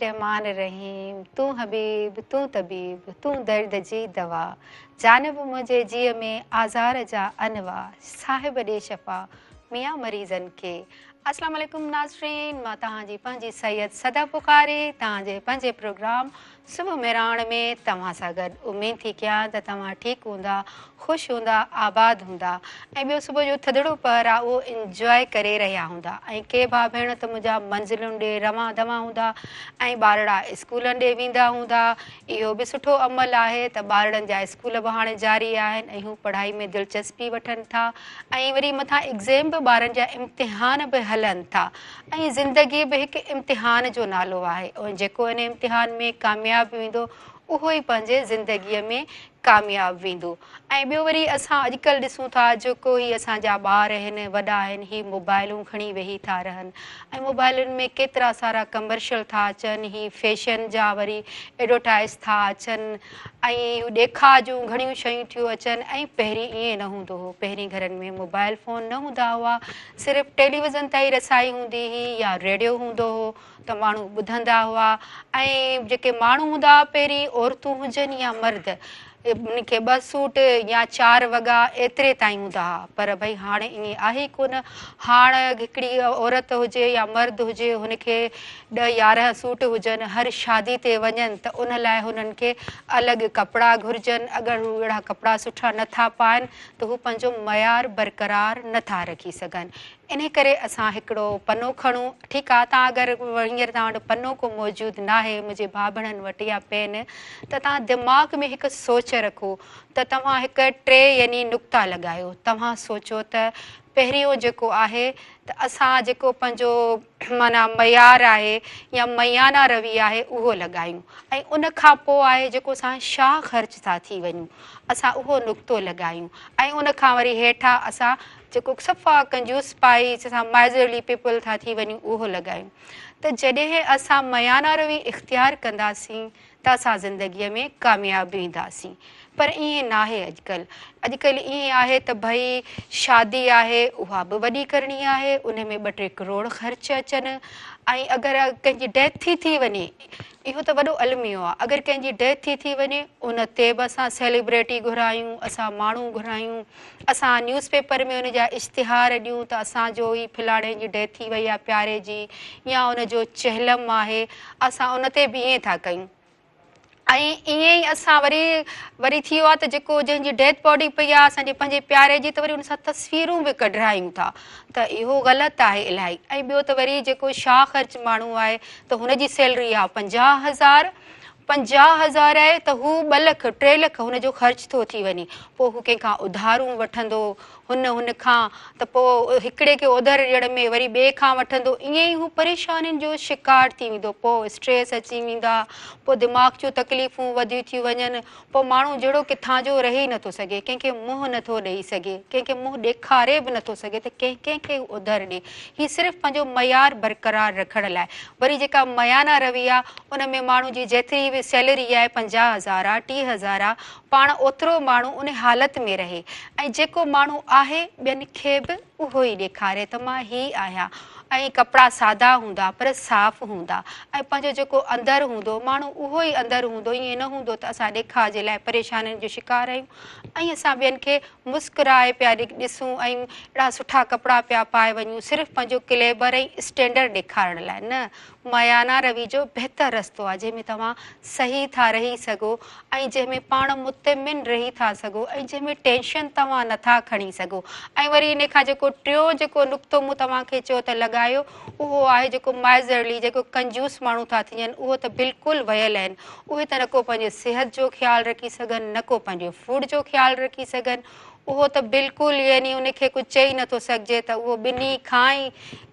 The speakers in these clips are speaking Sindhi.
الرحمان الرحيم تون حبيب تون طبيب تون درد جي دوا جانب منهنجي جيء ۾ آزار جا انواع صاحب ڏي شفا ميان مريضن کي السلام عليڪم ناظرين مان توهان جي پنهنجي سيد صدف بخاري توهان جي پنهنجي پروگرام صبح مهراڻ ۾ توهان سان گڏ. اميد ٿي ڪيان ته توهان ٺيڪ هوندا، خوش هوندا، آباد هوندا ۽ ٻيو صبح جو ٿڌڙو پهر آ اهو انجواء ڪري رهيا هوندا ۽ ڪي ڀاء ڀيڻ ته منهنجا منزلن ڏي روان دوان هوندا ۽ ٻارڙا اسڪولن ڏي ويندا هوندا. اهو به سٺو عمل آهي ته ٻارڙن جا اسڪول به هاڻي جاري آهن ۽ هو پڙهائي ۾ دلچسپي وٺن ٿا ۽ وري مٿان ايگزيم به ٻارن جا امتحان به هلن ٿا. ۽ زندگي به هڪ امتحان جو نالو آهي ۽ جيڪو ان امتحان ۾ ڪامياب ويندو اهو ئي پنهنجي زندگيء ۾ ڪامياب ويندو ۽ ٻيو وري اسان اڄڪلهه ڏسون ٿا جيڪو هي اسان جا ٻار آهن وڏا آهن هي موبائلون کڻي ويهي ٿا رهن ۽ موبائلن ۾ ڪيترا سارا ڪمرشل ٿا اچن هي فيشن جا وري ايڊورٽائز ٿا اچن ۽ ڏيکاء جون گهڻيون شيون ٿيون اچن ۽ پهرين ائين نه هوندو هو پهرين گهرن ۾ موبائل فون نه هوندا هئا صرف ٽيليويزن تائين رسائي هوندي هئي يا ريڊيو هوندو هو ته ماڻهو ٻڌندا هئا ۽ جيڪي ماڻهو هوندا هئا پهرين عورتون هجن يا مرد انهن کي ٻه سوٽ يا چار وڳا ايتري تائين هوندا هئا پر ڀئي هاڻي ائين آهي ئي ڪونه هاڻ هڪڙي عورت هجي يا مرد هجي هن کي ڏهه 11 سوٽ هجن هر شادي تي وڃن ته ان لاء هنن کي الڳ ڪپڙا گهرجن اگر هو اهڙا ڪپڙا سٺا نٿا پائن ته هو پنهنجو معيار برقرار نه ٿا رکي سگهن. انهي ڪري اسان هڪڙو پنو کڻون، ٺيڪ آ توهان اگر هينئر توهان وٽ پنو ڪو موجود ناهي منهنجي ڀاء ڀيڻن وٽ يا پين ته توهان دماغ ۾ هڪ سوچ رکو ته توهان هڪ ٽي يعني نقطا لڳايو توهان سوچو ته پهريون جيڪو آهي ته اسان جيڪو پنهنجو معنيٰ معيار آهي يا ميانه روي آهي اهو لڳايون ۽ ان کان پوء آهي جيڪو اسان شاهه خرچ ٿا ٿي وڃون اسان اهو نقطو لڳايون ۽ ان کان وري هيٺان اسان جيڪو صفا ڪنجوس پائي اسان مائزرلي پيپل ٿا ٿي وڃون اهو لڳايون ته جڏهن اسان ميانه روي اختيار ڪنداسين ته اسان زندگيء ۾ ڪامياب وينداسين پر ائين ناهي اڄڪلهه اڄڪلهه ائين آهي ته ڀئي شادي آهي اها به وڏي ڪرڻي آهي ان ۾ ٻه ٽي ڪروڙ خرچ اچن ۽ اگر ڪنهن جي ڊيٿ ٿي ٿي وڃي اهو ته وڏو الميو آهي اگر ڪنهن جي ڊيٿ ٿي ٿي وڃي ان تي به اسان سيليبريٽي گهرايون اسان ماڻهو گهرايون اسان نيوز پيپر ۾ ان جا اشتهار ڏيون ته اسان جو هي فلاڻي جي ڊيٿ ٿي وئي آهي پياري جي يا ان جو چهلم آهي اسان ان تي به ائين ٿا ڪيون ۽ ائين ئي اسان وري وري ٿي ويو آهي ته جيڪو جنهن جي ڊيٿ باڊي پئي آهي اسان جي پنهنجي پياري جي ته وري ان سان تصويرون به ڪڍرايون ٿا ته اهو غلط آهي الاهي ۽ ٻيو ته وري جيڪو شاهه خرچ ماڻهو آهي ته هن جي سيلري آهي 50,000 50,000 آهي ته هو ٻه لک ٽي لک هن جو خرچ ٿو ٿي وڃي پوء هو ڪنهن کان اڌارون وٺندو هن هن کان ته پوء هڪڙي کي اوڌر ڏيڻ ۾ وري ٻئي کان وٺندو ائين ئي هو پريشانين جو شڪار ٿي ويندو پوء اسٽريس اچي ويندا پوء دماغ جون تڪليفون وڌيون ٿيون وڃن پوء ماڻهو جهڙو ڪٿان جو رهي نٿو سگهي ڪنهن کي منهن نٿو ڏئي سگهي ڪنهن کي منهن ڏيکاري به نٿو سگهي ته ڪنهن ڪنهن کي هو اوڌر ڏي هي صرف پنهنجو معيار برقرار رکڻ لاء. وري جيڪا ميانه روي آ ان ۾ ماڻهو جي جيتري به سيلري آهي 50,000 آ 30,000 آ پاڻ اوترو ماڻهو ان حالت ۾ رهي ۽ جيڪو ماڻهو آهي ٻين کي به اهو ئي ڏيکاري ته مان هي آهيان ۽ ڪپڙا سادا هوندا پر صاف هوندا ۽ پنهنجو جيڪو اندر هوندو ماڻهو اهو ئي اندر هوندو ائين نه هوندو ته اسان ڏيکاء جي لاء پريشانين جو شڪار آهيون ۽ اسان ٻين کي مسڪرائي پيا ڏسون ۽ اهڙا سٺا ڪپڙا پيا پائي وڃون صرف پنهنجو ڪليبر ۽ اسٽينڊرڊ ڏيکارڻ لاء نه. ميانه روي جو بهتر رستو آهي جنهن ۾ توهان صحيح ٿا رهي سگهو ۽ جنهن ۾ پاڻ مطمئن رهي ٿا سگهو ۽ جنهن ۾ ٽينشن توهان نه ٿا کڻي سگهو ۽ وري انهي کان جيڪو ٽيون جيڪو نقطو مون توهان کي چيو ته لڳايو اهو آهي جيڪو مائزرلي جيڪو ڪنجوس ماڻهو ٿا ٿين اهو ته بلڪل ويل آهن اهي ته نه ڪو پنهنجي صحت جو خيال رکي سگهن نه ڪو پنهنجي فوڊ جو خيال رکي سگهن اهو ته بلڪل يعني ان کي ڪجهه چئي نٿو سگهجي ته اهو ٻنهي کان ئي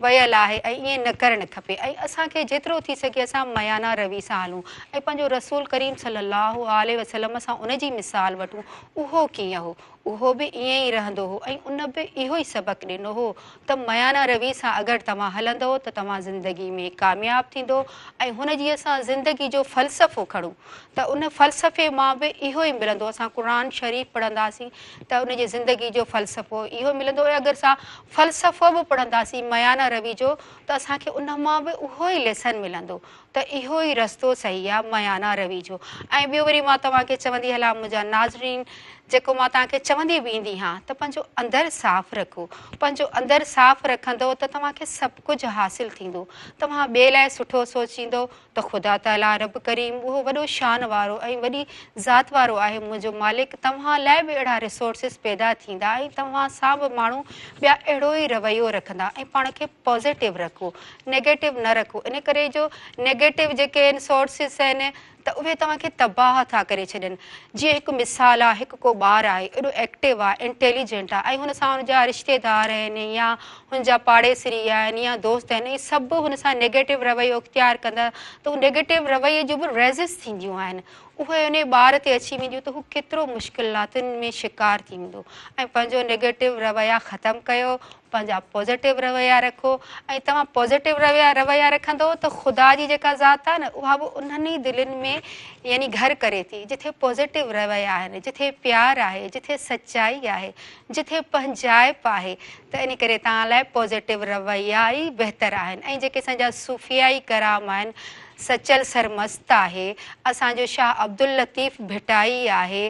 ويل آهي ۽ ائين نه ڪرڻ کپي ۽ اسان کي جيترو ٿي سگهي اسان ميانه روي سان هلون ۽ پنهنجو رسول ڪريم صلي الله عليه وسلم سان ان جي مثال وٺون اهو ڪيئن هو. اهو به ائين ئي رهندو هو ۽ ان به اهو ئي سبق ڏنو هو ته ميانه روي سان اگر توهان هلندؤ ته توهان زندگي ۾ ڪامياب ٿيندو ۽ هن جي اسان زندگي جو فلسفو کڻون ته ان فلسفي مان به اهو ئي ملندو اسان قرآن شريف پڙهنداسين ته ان جي زندگي جو فلسفو اهو ملندو ۽ اگر اسان فلسفو به پڙهنداسين ميانه روي جو ته اسان کي ان مان به اهو ئي ليسن ملندو ته اهو ئي رستو صحيح آ ميانه روي جو ۽ ٻيو وري مان توهان کي چوندي هلان منهنجا ناظرين جيڪو مان توهان کي چوندي به ايندي هان ته پنهنجو اندر صاف رکو پنهنجو اندر صاف رکندو ته توهان کي سڀ ڪجهه حاصل ٿيندو توهان ٻئي لاء سٺو سوچيندو ته خدا تعاليٰ رب ڪريم اهو وڏو شان وارو ۽ وڏي ذات وارو آهي منهنجو مالڪ توهان لاء به اهڙا ريسورسز پيدا ٿيندا ۽ توهان سان به ماڻهو ٻيا اهڙو ئي رويو رکندا ۽ پاڻ کي پازيٽو رکو نيگيٽو نه رکو ان ڪري جو نيگيٽو جيڪي آهن سورسز آهن ته اهي توهان کي تباهه ٿا ڪري ڇڏن جيئن هڪ مثال آهي هڪ ڪو ٻار آهي ايڏو ايڪٽو آهي انٽيليجنٽ آهي ۽ هن سان هن جا رشتيدار آهن يا هن جا پاڙيسري آهن يا دوست آهن اهي سڀ هن سان نيگيٽو رويو اختيار ڪندا ته هو نيگيٽو رويي جون به ريزز ٿينديون آهن اهي انهي ٻار تي اچي وينديون ته هو ڪيترو مشڪلاتن ۾ شڪار ٿي ويندو ۽ پنهنجو نيگيٽو رويا ختم ڪيو پنهنجا پازيٽو رويا رکو ۽ توهان پازيٽو رويا رويا رکندو ته خدا جي جيڪا ذات آهي نه اها به انهن ئي دلين ۾ يعني گهر ڪري ٿي جٿي پازيٽو رويا آهن جٿي پيار آهي جٿي سچائي آهي جٿي پنهنجائپ آهي ته ان ڪري توهان لاء پازيٽو رويا ئي بهتر آهن ۽ جيڪي اسان جا صوفيائي ڪرام آهن سچل سرمست آهي، اسان جو شاهه عبداللطيف ڀٽائي آهي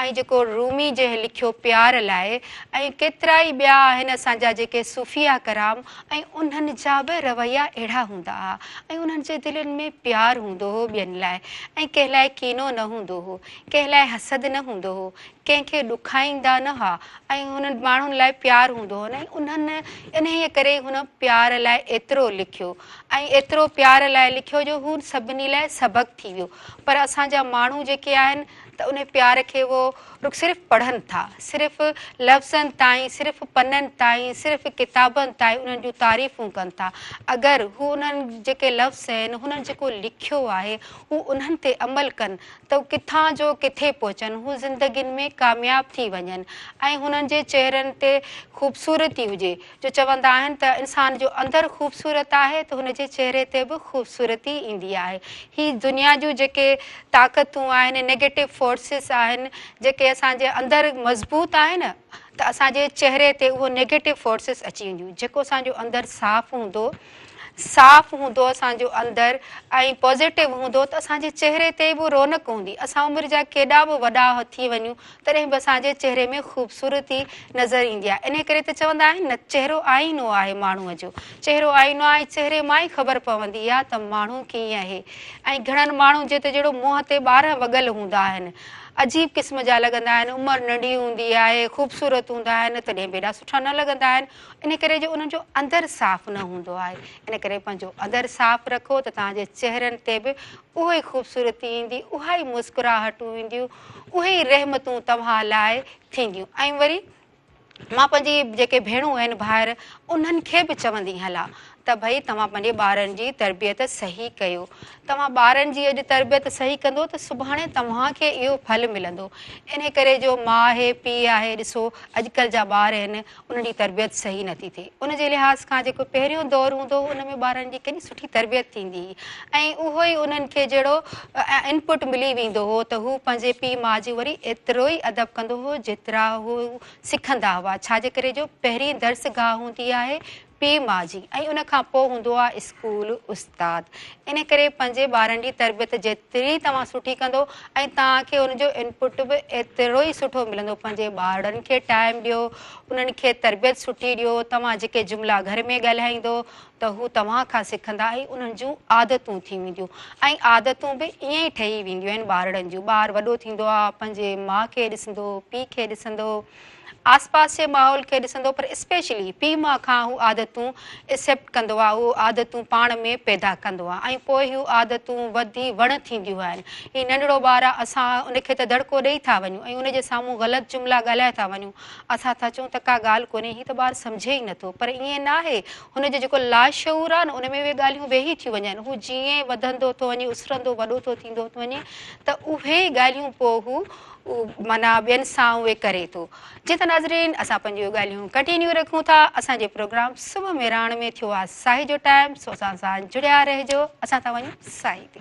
۽ جيڪو رومي جنهن لکيو پيار لاء ۽ ڪيترائي ٻيا آهن اسان جا جيڪي صوفياء ڪرام ۽ انهن جا به رويا اهڙا هوندا ها ۽ انهن جي دلين ۾ پيار هوندو هو ٻين لاء ۽ ڪنهن لاء ڪينو نه هوندو هو ڪنهن لاء حسد نه هوندو هو ڪنهن کي ڏکائيندا نه هئا ۽ هنن ماڻهن لاء پيار هوندو هون ۽ انهن انهيء ڪري هن پيار لاء ايترو لکيو ۽ ايترو پيار لاء لکيو جو هو سڀني لاء سبق ٿي ويو پر اسان جا ماڻهو جيڪي آهن ته انهي پيار کي اهو رڳو صرف پڙهن ٿا صرف لفظن تائين صرف پنن تائين صرف ڪتابن تائين انهن جون تعريفون ڪن ٿا اگر هو انهن جيڪي لفظ آهن هنن جيڪو لکيو آهي هو انهن تي عمل ڪن ته هو ڪٿان جو ڪٿي پهچن، هو زندگين ۾ ڪامياب ٿي وڃن ۽ هنن جي چهرن تي خوبصورتي هجي، جو چوندا آهن ته انسان جو اندر خوبصورت آهي ته هن جي چهري تي به خوبصورتي ايندي آهي. هي دنيا جون جيڪي طاقتون آهن، نيگيٽو فورسز آهن، جيڪي اسان جي اندر مضبوط آهن ته اسان جي چهري تي اهو نيگيٽو فورسز اچي وينديون، جيڪو اسان جو اندر صاف هوندو، صاف هوندو اسان جو اندر ۽ پازيٽو هوندو ته اسان جي چهري تي به رونق هوندي اسان عمر جا ڪيڏا به وڏا ٿي وڃون تڏهن به اسان جي چهري ۾ خوبصورتي نظر ايندي آهي انهي ڪري ته چوندا آهن نه چهرو آئينو آهي ماڻهو جو چهرو آئينو آهي چهري مان ئي خبر پوندي آهي ته ماڻهو ڪيئن آهي ۽ گهڻن ماڻهن جي ته جهڙو منهن تي 12 وڳل هوندا آهن عجيب قسم جا لڳندا آهن عمر ننڍي هوندي آهي خوبصورت هوندا آهن تڏهن به ايڏا سٺا نه لڳندا آهن ان ڪري جو انهن جو اندر صاف نه هوندو آهي. ان ڪري پنهنجو اندر صاف رکو ته توهان جي چهرن تي به اهو ئي خوبصورتي ايندي، اها ئي مسڪراهٽون اينديون، اهي ئي رحمتون توهان لاء ٿينديون. ۽ وري مان پنهنجي جيڪي ڀيڻون آهن ڀائر انهن کي به چوندي هلان ته ڀئي توهان پنهنجي ٻارن جي تربيت صحيح ڪيو. توهان ٻارن جي اڄ تربيت صحيح ڪندو ته سڀاڻي توهان کي اهو ڦل ملندو. انهي ڪري جو ماء آهي پيء آهي ڏسو اڄڪلهه جا ٻار آهن انهن جي تربيت صحيح نٿي ٿئي. ان جي لحاظ کان جيڪو پهريون دور هوندو هو ان ۾ ٻارن جي ڪيڏي سٺي تربيت ٿيندي هئي ۽ اهو ئي انهن کي جهڙو انپٽ ملي ويندو هو ته هو پنهنجي پيء ماء جي وري ايترو ئي ادب ڪندو هو جيترا هو سکندا هئا ڇا جي ڪري جو پهرين درسگاهه هوندي آهي پيء ماء جي ۽ ان کان پوء هوندو آهي اسڪول استاد ان ڪري پنهنجي ٻارن جي تربيت جيتري توهان سٺي ڪندو ۽ توهان کي ان جو انپٽ به ايترو ئي سٺو ملندو پنهنجي ٻارڙن کي ٽائيم ڏيو انهن کي تربيت سٺي ڏيو توهان جيڪي جملا گهر ۾ ڳالهائيندو ته هو توهان کان سکندا ۽ انهن جون عادتون ٿي وينديون ۽ عادتون به ائين ئي ٺهي وينديون آهن ٻارڙن جون ٻار وڏو ٿيندو آهي پنهنجي ماء کي ڏسندو پيء کي ڏسندو آس پاس جي ماحول کي ڏسندو پر اسپيشلي پيء ماء کان هو عادتون ايسيپٽ ڪندو آهي اهو عادتون پاڻ ۾ پيدا ڪندو آهي ۽ پوء اهي عادتون وڌي وڻ ٿينديون آهن هي ننڍڙو ٻار آهي اسان ان کي ته دڙڪو ڏئي ٿا وڃون ۽ ان جي سامهون غلط جملا ڳالهائي ٿا وڃون اسان ٿا چئون ته ڪا ڳالهه ڪونهي هي ته ٻار سمجهي ئي نٿو پر ائين ناهي هن جو جيڪو لاشعور آهي نه ان ۾ اهي ڳالهيون ويهي ٿيون وڃن هو جيئن وڌندو ٿو وڃي اسرندو وڏو ٿو ٿيندو ٿو وڃي ته اهي ڳالهيون پوء هو معنيٰ ٻين سان اهي ڪري ٿو. جيئن ته ناظرين اسان پنهنجون ڳالهيون ڪنٽينيو رکون ٿا اسان جي پروگرام صبح مهراڻ ۾ ٿيو آهي ساهي جو ٽائيم سو اسان سان جڙيا رهجو اسان ٿا وڃون ساهي تي.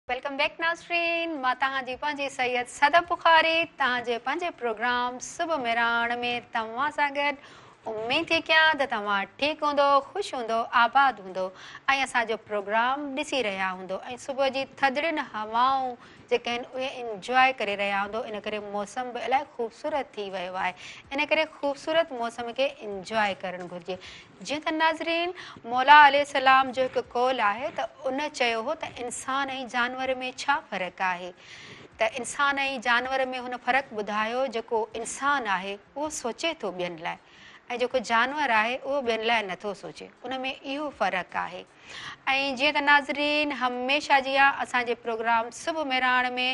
Welcome back ناظرين مان توهان جي پنهنجي سيد صدف بخاري توهان جي پنهنجي پروگرام صبح مهراڻ ۾ توهان سان گڏ اميد ٿي ڪيان ته توهان ٺيڪ هوندو خوش هوندو آباد هوندو ۽ اسان جو پروگرام ڏسي رهيا هوندو ۽ صبح جي ٿڌڙين هوائون جيڪي آهن اهي انجواء ڪري رهيا هوندو ان ڪري موسم به الاهي خوبصورت ٿي ويو آهي ان ڪري خوبصورت موسم کي انجواء ڪرڻ گهرجي جيئن ته ناظرين مولا عليه السلام جو هڪ قول آهي ته ان چيو هو ته انسان ۽ جانور ۾ ڇا فرق آهي ته انسان ۽ جانور ۾ هن فرق ٻڌايو جيڪو انسان آهي اهو سوچي ٿو ٻين لاء ۽ جيڪو جانور آهي اهو ٻين لاء نٿو سوچي ان ۾ اهو فرق آهي. ۽ جيئن ته ناظرين هميشه جيان اسان جي پروگرام صبح مهراڻ ۾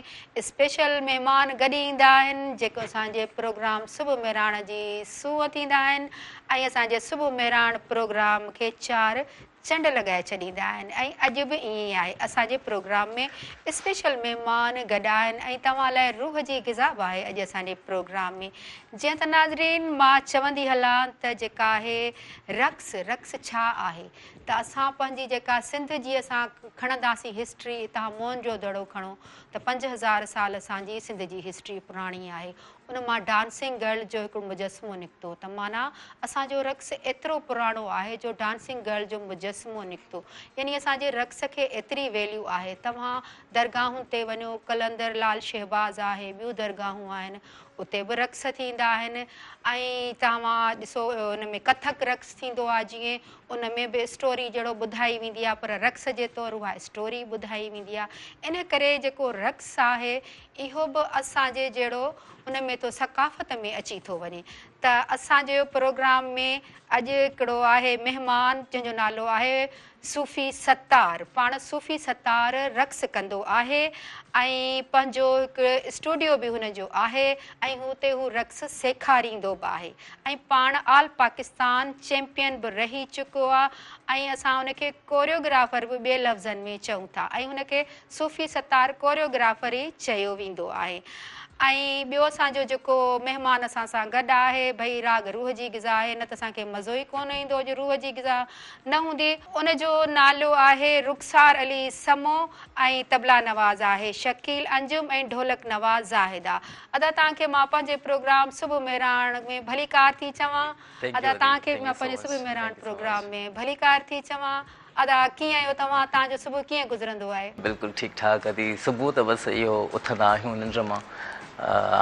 اسپيشل مهمان گڏ ايندا آهن جيڪو اسان جي پروگرام صبح مهراڻ جي سونهن ٿيندا آهن ۽ اسان جي صبح مهراڻ پروگرام کي چار چنڊ لڳائي ڇڏيندا آهن ۽ اڄ به ائين ئي آهي اسان جي پروگرام ۾ اسپيشل مهمان گڏ آهن ۽ توهان لاء روح جي غذا به آهي اڄ اسان جي پروگرام ۾ جيئن ته ناظرين مان چوندي هلان ته جيڪا آهي رقص رقص ڇا آهي ته اسان پنهنجي جيڪا سنڌ جي اسان کڻنداسين هسٽري توهان موهن جو دڙو کڻو ته 5000 سال اسان جي سنڌ جي هسٽري پراڻي آهي ان مان ڊانسنگ گرل جو هڪڙو مجسمو نڪتو ته معنيٰ اسان جو رقص ايترو پراڻو آهي جو ڊانسنگ گرل جو مجسمو نڪتو يعني اسان جي رقص کي ايتري ويليو آهي توهان درگاهن تي وڃو قلندر لال شهباز آهي ٻيون درگاهون آهن اتي به رقص ٿيندا آهن ۽ توهان ڏسو ان ۾ ڪٿڪ رقص ٿيندو آهي جيئن ان ۾ به اسٽوري جهڙو ٻڌائي ويندي آهي پر رقص جي طور اها اسٽوري ٻڌائي ويندي آهي ان ڪري جيڪو رقص آهي اهو به اسان جي جهڙو ان ۾ ٿو ثقافت ۾ اچي ٿو وڃي ته اسان جي پروگرام ۾ اڄ هڪڙو آهي مهمان جنهن جو نالو آهي صوفي ستار پاڻ صوفي ستار رقص ڪندو آهي ۽ پنهنجو هڪ اسٽوڊيو به هن جو آهي ۽ هتي هو رقص سيکاريندو به آهي ۽ پاڻ آل پاڪستان چيمپيئن به رهي چڪو آ ۽ اسان هن کي ڪوريوگرافر به ٻئي لفظن ۾ چئون ٿا ۽ هن کي صوفي ستار ڪوريوگرافر ئي چيو ويندو آهي ۽ ٻيو اسان جو جيڪو مهمان اسان سان گڏ آهي ڀئي راڳ روح جي غذا آهي نه ته اسان کي مزو ئي ڪونه ايندو اڄ روح جي غذا نه هوندي. ان جو نالو آهي رخسار علي سمو ۽ طبلا نواز آهي شڪيل انجم ۽ ڍولڪ نواز زاهده. ادا توهان کي مان پنهنجي پروگرام صبح مهراڻ ۾ ڀليڪار ٿي چوان. ادا توهان کي به مان پنهنجي صبح مهراڻ پروگرام ۾ ڀليڪار ٿي چوان. ادا ڪيئن آهيو توهان توهان جو صبح ڪيئن گذرندو آهي؟ بلڪل ٺيڪ ٺاڪ ادي صبح ته بس اهو اٿندا آهيون ننڊ مان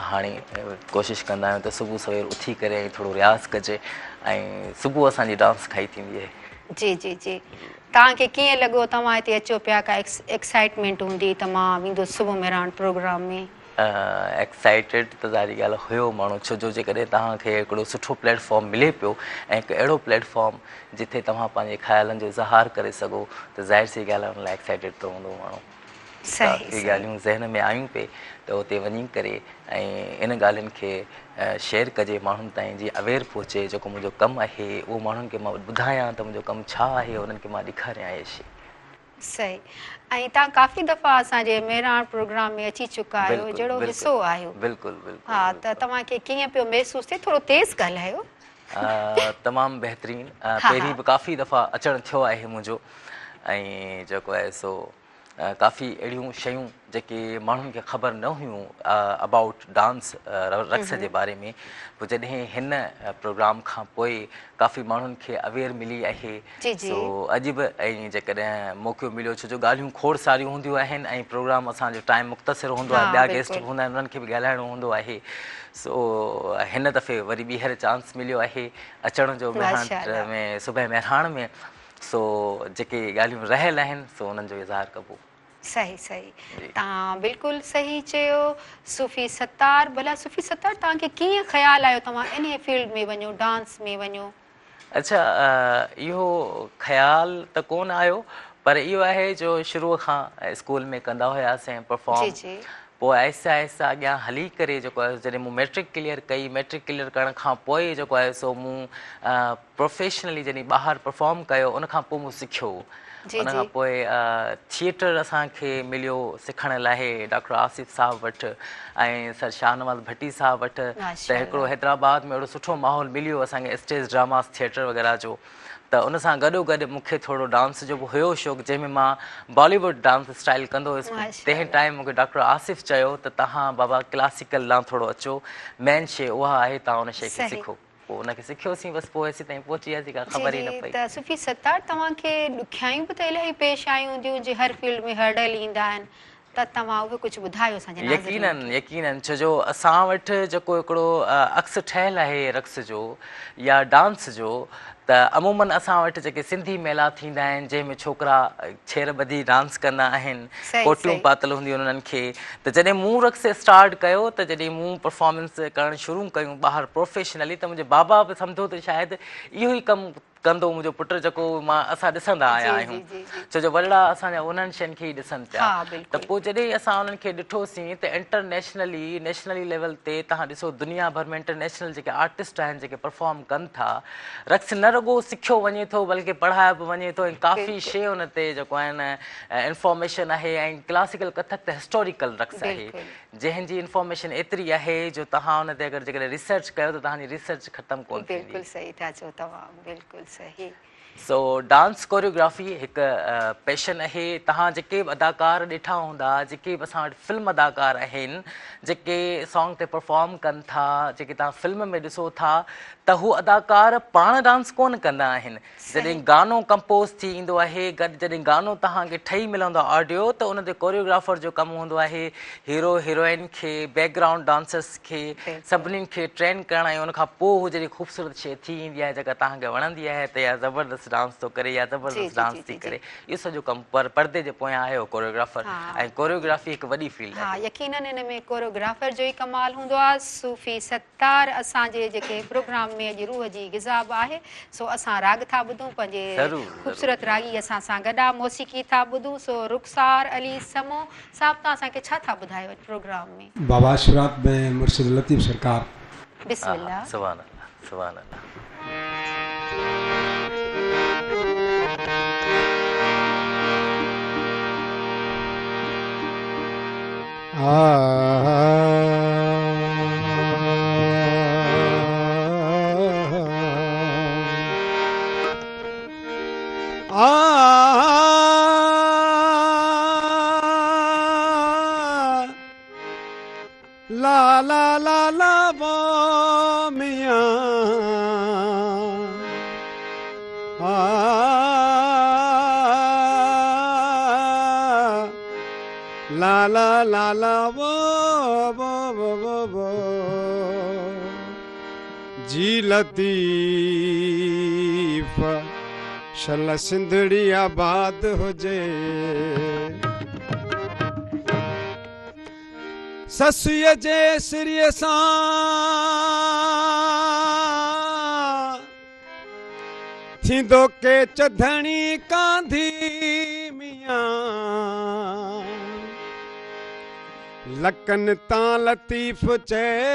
هاڻي ڪوشش ڪندا آهيون ته صبح سوير اٿي ڪري ۽ ٿورو رياض ڪجي ۽ صبح اسان جي ڊانس کان ئي ٿيندي آهي. جي جي جي توهان کي ڪيئن لڳو توهان هتي اچو پيا ڪا ايڪسائيٽمينٽ هوندي ته مان ويندس صبح مهراڻ پروگرام ۾. ايڪسائيٽيڊ ته ظاهري ڳالهه هيو ماڻهو ڇو جو جيڪڏهن توهان کي هڪڙو سٺو پليٽ فارم ملي پيو ۽ هڪ اهڙو پليٽ فارم جتي توهان پنهنجي خيالن جو اظهار ڪري سگهو ته ظاهر سي ڳالهه آهي ان لاء ايڪسائيٽيڊ ته هوندو ماڻهو. ڪافي ڳالهيون ذهن ۾ آيون پئي ته اتي وڃي ڪري ۽ ان ڳالهين کي شيئر ڪجي ماڻهن تائين جيئن اويئر پهچي جيڪو منهنجو ڪم آهي اهو ماڻهن کي مان ٻڌايان ته منهنجو ڪم ڇا آهي انهن کي مان ڏيکاريان اهي شي. صحيح ۽ توهان ڪافي دفعا اسان جي مهراڻ پروگرام ۾ اچي چڪا آهيو جهڙو حصو آهيو. بلڪل بلڪل ها ته توهان کي ڪيئن پيو محسوس ٿئي ٿورو تيز ڳالهايو. تمام بهترين پهرين به ڪافي دفعا اچڻ ٿيو آهي منهنجو ۽ جيڪو آهي سو ڪافي اهڙيون شيون جيڪي ماڻهن کي خبر نه هيون ابائوٽ ڊانس رقص جي باري ۾ پوء جڏهن هن پروگرام کان پوء ڪافي ماڻهن کي اويئر ملي آهي سو اڄ به ۽ جيڪڏهن موقعو مليو ڇو جو ڳالهيون کوڙ ساريون هونديون آهن ۽ پروگرام اسان جو ٽائيم مختصر هوندو آهي ٻيا گيسٽ به هوندا آهن انهن کي به ڳالهائڻو هوندو آهي سو هن دفعي وري ٻيهر چانس مليو آهي اچڻ جو مهراڻ ۾ صبح مهراڻ ۾ سو جيڪي ڳالهيون رهيل آهن سو انهن جو اظهار ڪبو. صحيح صحيح توهان بلڪل صحيح چيو صوفي ستار ڀلا صوفي ستار توهان کي ڪيئن خيال آيو توهان انهي فيلڊ ۾ وڃو ڊانس ۾ وڃو. اڇا اهو خيال ته ڪونه آيو پر اهو آهي جو شروع کان اسڪول ۾ ڪندا هياسين پرفارم. پوء آهستي آهستي اڳيان هلي ڪري جيڪو آهي جڏهن مون ميٽرڪ ڪليئر ڪئي، ميٽرڪ ڪليئر ڪرڻ کان پوء جيڪو آهي سو مون پروفيشنلي جڏهن ٻاهر پرفارم ڪيو ان کان پوء مون سکيو. ان کان پوء ٿيئٽر اسان کي مليو سکڻ لاء ڊاڪٽر آصف صاحب وٽ ۽ سر شاهنواز ڀٽي صاحب وٽ ته هڪڙو حيدرآباد ۾ اهڙو سٺو ماحول مليو اسان کي اسٽيج ڊراماس ٿيئٽر وغيره جو ته ان سان گڏو گڏ مون کي ٿورو ڊانس جو به هيو شوق جنهن ۾ مان بالي ووڊ ڊانس اسٽائل ڪندو هيس تنهن ٽائيم مون کي ڊاڪٽر آصف چيو ته توهان بابا ڪلاسيڪل ڏانهن ٿورو اچو مين شي اها آهي توهان ان شي کي سکو پوء ان کي سکيوسين بس پوء هيسي تائين پهچي وياسين ڪا خبر ئي نه پئي. ته صوفي ستار توهان کي ڏکيائيون به ته الاهي پيش آيون هونديون جي هر فيلڊ ۾ هرڊل ايندا آهن ته توهان اهي ڪجهه ٻڌايو اسان جي ناظرين يقينن کي. يقينن ڇو جو اسان وٽ جيڪو هڪڙو عڪس ٺهيل آهي رقص جو يا ڊانس جو ته عمومن اسان وٽ جيڪي سنڌي ميلا ٿيندا آهن جنهن ۾ ڇوڪرا ڇير ٻڌي ڊانس ڪندا آهن ڪوٽيون پاتل هونديون آهن انهن کي ته جڏهن مون رقص اسٽارٽ ڪيو ته جڏهن مون پرفارمنس ڪرڻ شروع ڪيون ٻاهر پروفيشنلي ته منهنجي بابا به سمجهو ته شايد اهو ئي ڪم ڪندو منهنجو پٽ جيڪو مان اسان ڏسندا آيا آهيون ڇو جو وڏڙا اسان جا انهن شين کي ئي ڏسن پيا ته پوء جڏهن اسان انهن کي ڏٺوسين ته انٽرنيشنلي نيشنلي ليول تي توهان ڏسو دنيا ڀر ۾ انٽرنيشنل جيڪي آرٽسٽ آهن جيڪي پرفارم ڪن ٿا رقص نه رڳو سکيو وڃي ٿو بلڪه پڙهايو به وڃي ٿو ۽ ڪافي شي ان تي جيڪو آهي نه انفارميشن آهي ۽ ڪلاسيڪل ڪٿڪ ته هسٽوريڪل رقص آهي جنهن جي انفارميشن ايتري آهي جو توهان ان تي اگر جيڪڏهن ريسرچ ڪيو ته توهان جي ريسرچ ختم ڪونه ٿيندي. بلڪل صحيح ٿا چئو توهان بلڪل صحيح. سو ڊانس ڪوريوگرافي هڪ پيشن اهي توهان جيڪي به اداڪار ڏٺا هوندا جيڪي به اسان وٽ فلم اداڪار آهن جيڪي سانگ تي پرفارم ڪن ٿا جيڪي توهان فلم ۾ ڏسو ٿا ته هو اداڪار پاڻ ڊانس ڪونه ڪندا آهن جڏهن گانو ڪمپوز ٿي ايندو آهي گڏ جڏهن گانو توهان کي ٺهي ملندو آهي آڊيو ته ان تي ڪوريوگرافر جو ڪم هوندو آهي هيرو هيروئن کي بيڪ گرائونڊ ڊانسرس کي سڀني کي ٽرين ڪرڻ ۽ ان کان پوء هو جڏهن خوبصورت شيء ٿي ايندي آهي جيڪا توهان کي وڻندي آهي ته يا زبردست ڊانس ٿو ڪري يا زبردست ڊانس ٿي ڪري اهو سڄو ڪم پر پردي جي پويان آهي اهو ڪوريوگرافر ۽ ڪوريوگرافي هڪ وڏي فيلڊ آهي. ها يقينن ان ۾ ڪوريوگرافر جو ئي ڪمال هوندو آهي صوفي ستار اسان جي جيڪي پروگرام ۾ اڄ روح جي غذا به آهي سو اسان راڳ ٿا ٻڌون پنهنجي خوبصورت راڳي اسان سان گڏ آ موسيقي ٿا ٻڌون سو رخسار علي سمو صاحب توهان اسان کي ڇا ٿا ٻڌايو اڄ پروگرام ۾. بابا شروعات ۾ مرشد لطيف سرڪار. بسم الله. سبحان الله سبحان الله. لا لا لا لا وو ميان آ لا لا لا لا وو وو وو وو وو جي لطيف شل سنڌڙي آباد هجي. سسئيء جي سري سان ٿيندو ڪيچ ڌڻي ڪانڌي ميان لڪن تان لطيف چئي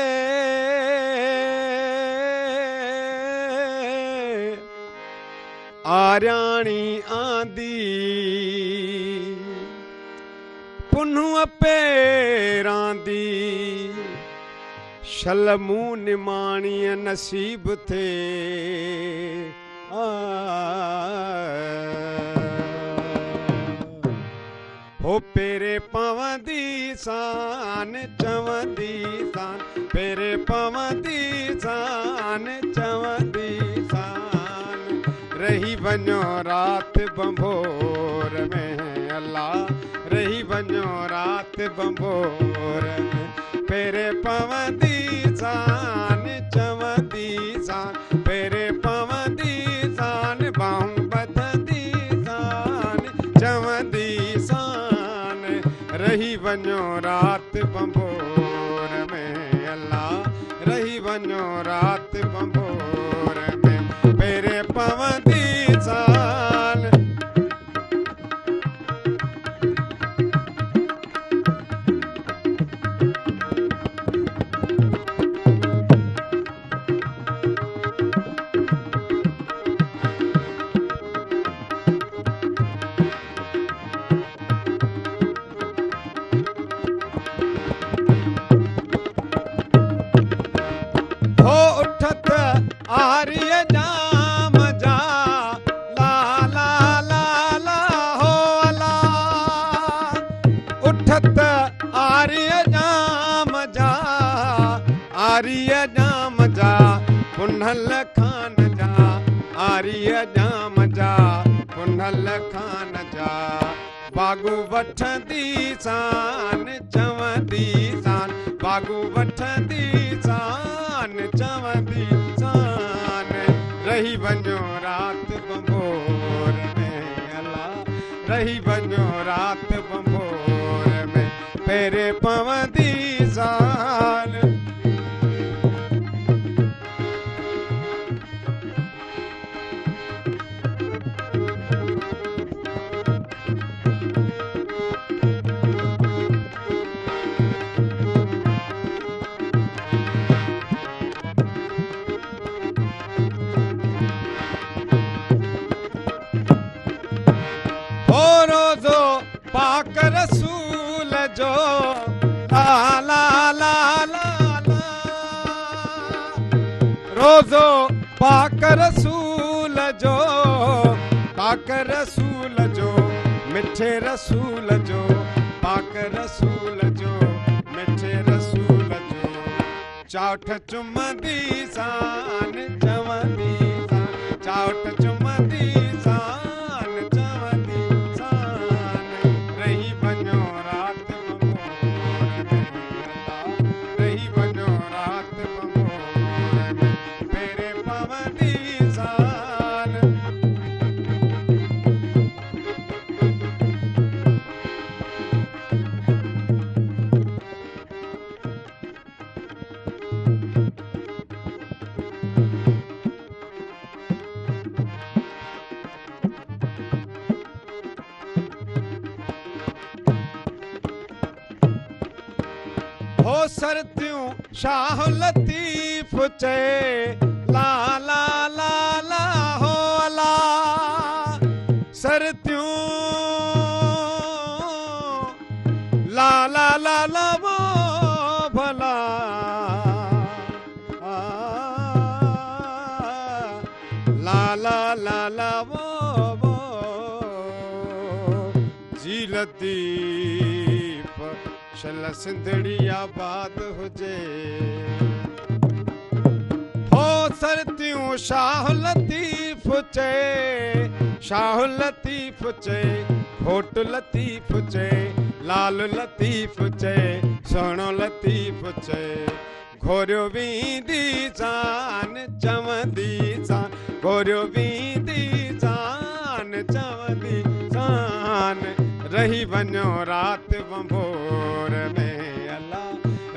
آرياڻي آندي. پنهونء پيران the, شل مون نماڻيء نصيب ٿئي. هو پيري پوندي سان چوندي سان پيري پوندي سان چوندي سان رهي وڃو رات ڀنڀور ۾ الا رهي وڃو رات ڀنڀور ۾ پيري پوندي سان چوندي سان پيري پوندي سان ٻانهون ٻڌندي سان چوندي سان رهي وڃو رات ڀنڀور ۾ الا رهي وڃو رات ڀنڀور ۾ پيري پوندي سان. آريءَ ڄام جا، پنهل خان جا، واڳون وٺندي سان چوندي سان، واڳون وٺندي سان چوندي سان، رهي وڃو رات ڀنڀور ۾، الا رهي وڃو رات ڀنڀور ۾، پيري پوندي سان. هو روضو پاڪ رسول جو، لا لا لا لا لا، روضو پاڪ رسول جو، پاڪ رسول جو، مٺي رسول جو، پاڪ رسول جو، مٺي رسول جو، چاٺ چمندي سان چوندي سان، چاٺ چمندي سان چوندي سان، رهي وڃو رات ڀنڀور ۾، رهي وڃو رات ڀنڀور ۾، پيري پوندي سان. هو سرتيون شاهه لطيف چئي، لا لا لا لا، هو الا سرتيون لا لا لا لا، وو ڀلا لا لا لا لا، وو وو جي لطيف، شل سنڌڙي آباد هجي. هو سرتيون شاهه لطيف چئي، شاهه لطيف چئي، کوٽ لطيف چئي، لال لطيف چئي، سهڻو لطيف چئي، گهوريو ويندي سان چوندي سان، گهوريو ويندي سان چوندي سان، رهي وڃو رات ڀنڀور ۾، الا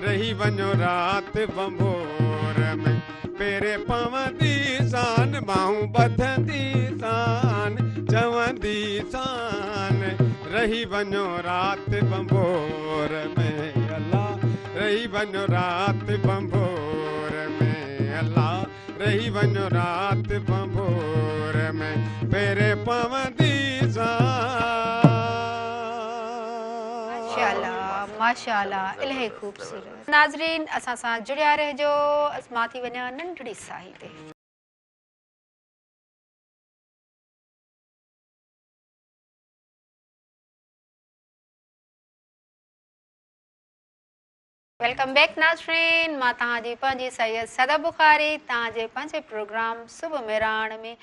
رهي وڃو رات ڀنڀور ۾، پيري پوندي سان، ٻانهون ٻڌندي سان چوندي سان، رهي وڃو رات ڀنڀور ۾، الا رهي وڃو رات ڀنڀور ۾، الا رهي وڃو رات ڀنڀور ۾، پيري پوندي سان. ماشاءالله ماشاءالله، الاهي خوبصورت. ناظرين اسان سان جڙيا رهجو، مان ٿي وڃان ننڍڙي ساهي تي. Welcome back ناظرين، مان توهان جي پنهنجي سيد صدف بخاري توهان جي پنهنجي پروگرام صبح مهراڻ ۾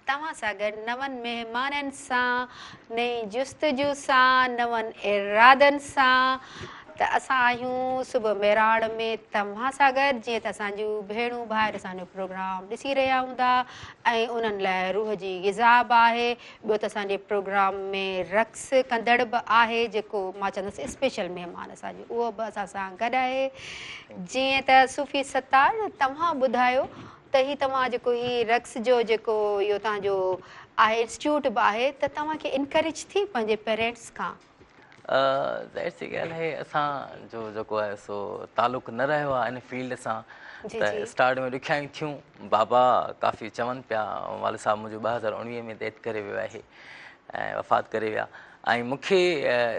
توهان سان گڏ نون مهمانن سان، نئين جستجو سان، نون ارادن سان ته اسان آهيون صبح مهراڻ ۾ توهان سان گڏ. جيئن ته اسان جون ڀيڻون ڀائر اسان جو پروگرام ڏسي رهيا هوندا ۽ انهن لاء روح جي غذا به آهي. ٻيو ته اسان جي پروگرام ۾ رقص ڪندڙ به آهي، جيڪو مان چوندس اسپيشل مهمان اسان جو اهو به اسان سان گڏ آهي. جيئن ته صوفي ستار، توهان ٻڌايو ته هي توهان جيڪو هي رقص جو جيڪو اهو توهان جو آهي، انسٽيٽيوٽ به آهي، ته توهان کي انڪريج ٿي پنهنجي پيرينٽس کان؟ ظاهر سي ڳالهه آهي، اسان جو جيڪو آهي سو تعلق نه رهيو آهي ان فيلڊ سان، ته اسٽارٽ ۾ ڏکيائيون ٿيون. بابا ڪافي چون پيا، والد صاحب منهنجو 2019 ۾ ڊيٿ ڪري ويو آهي ۽ وفات ڪري ويا، ۽ مون کي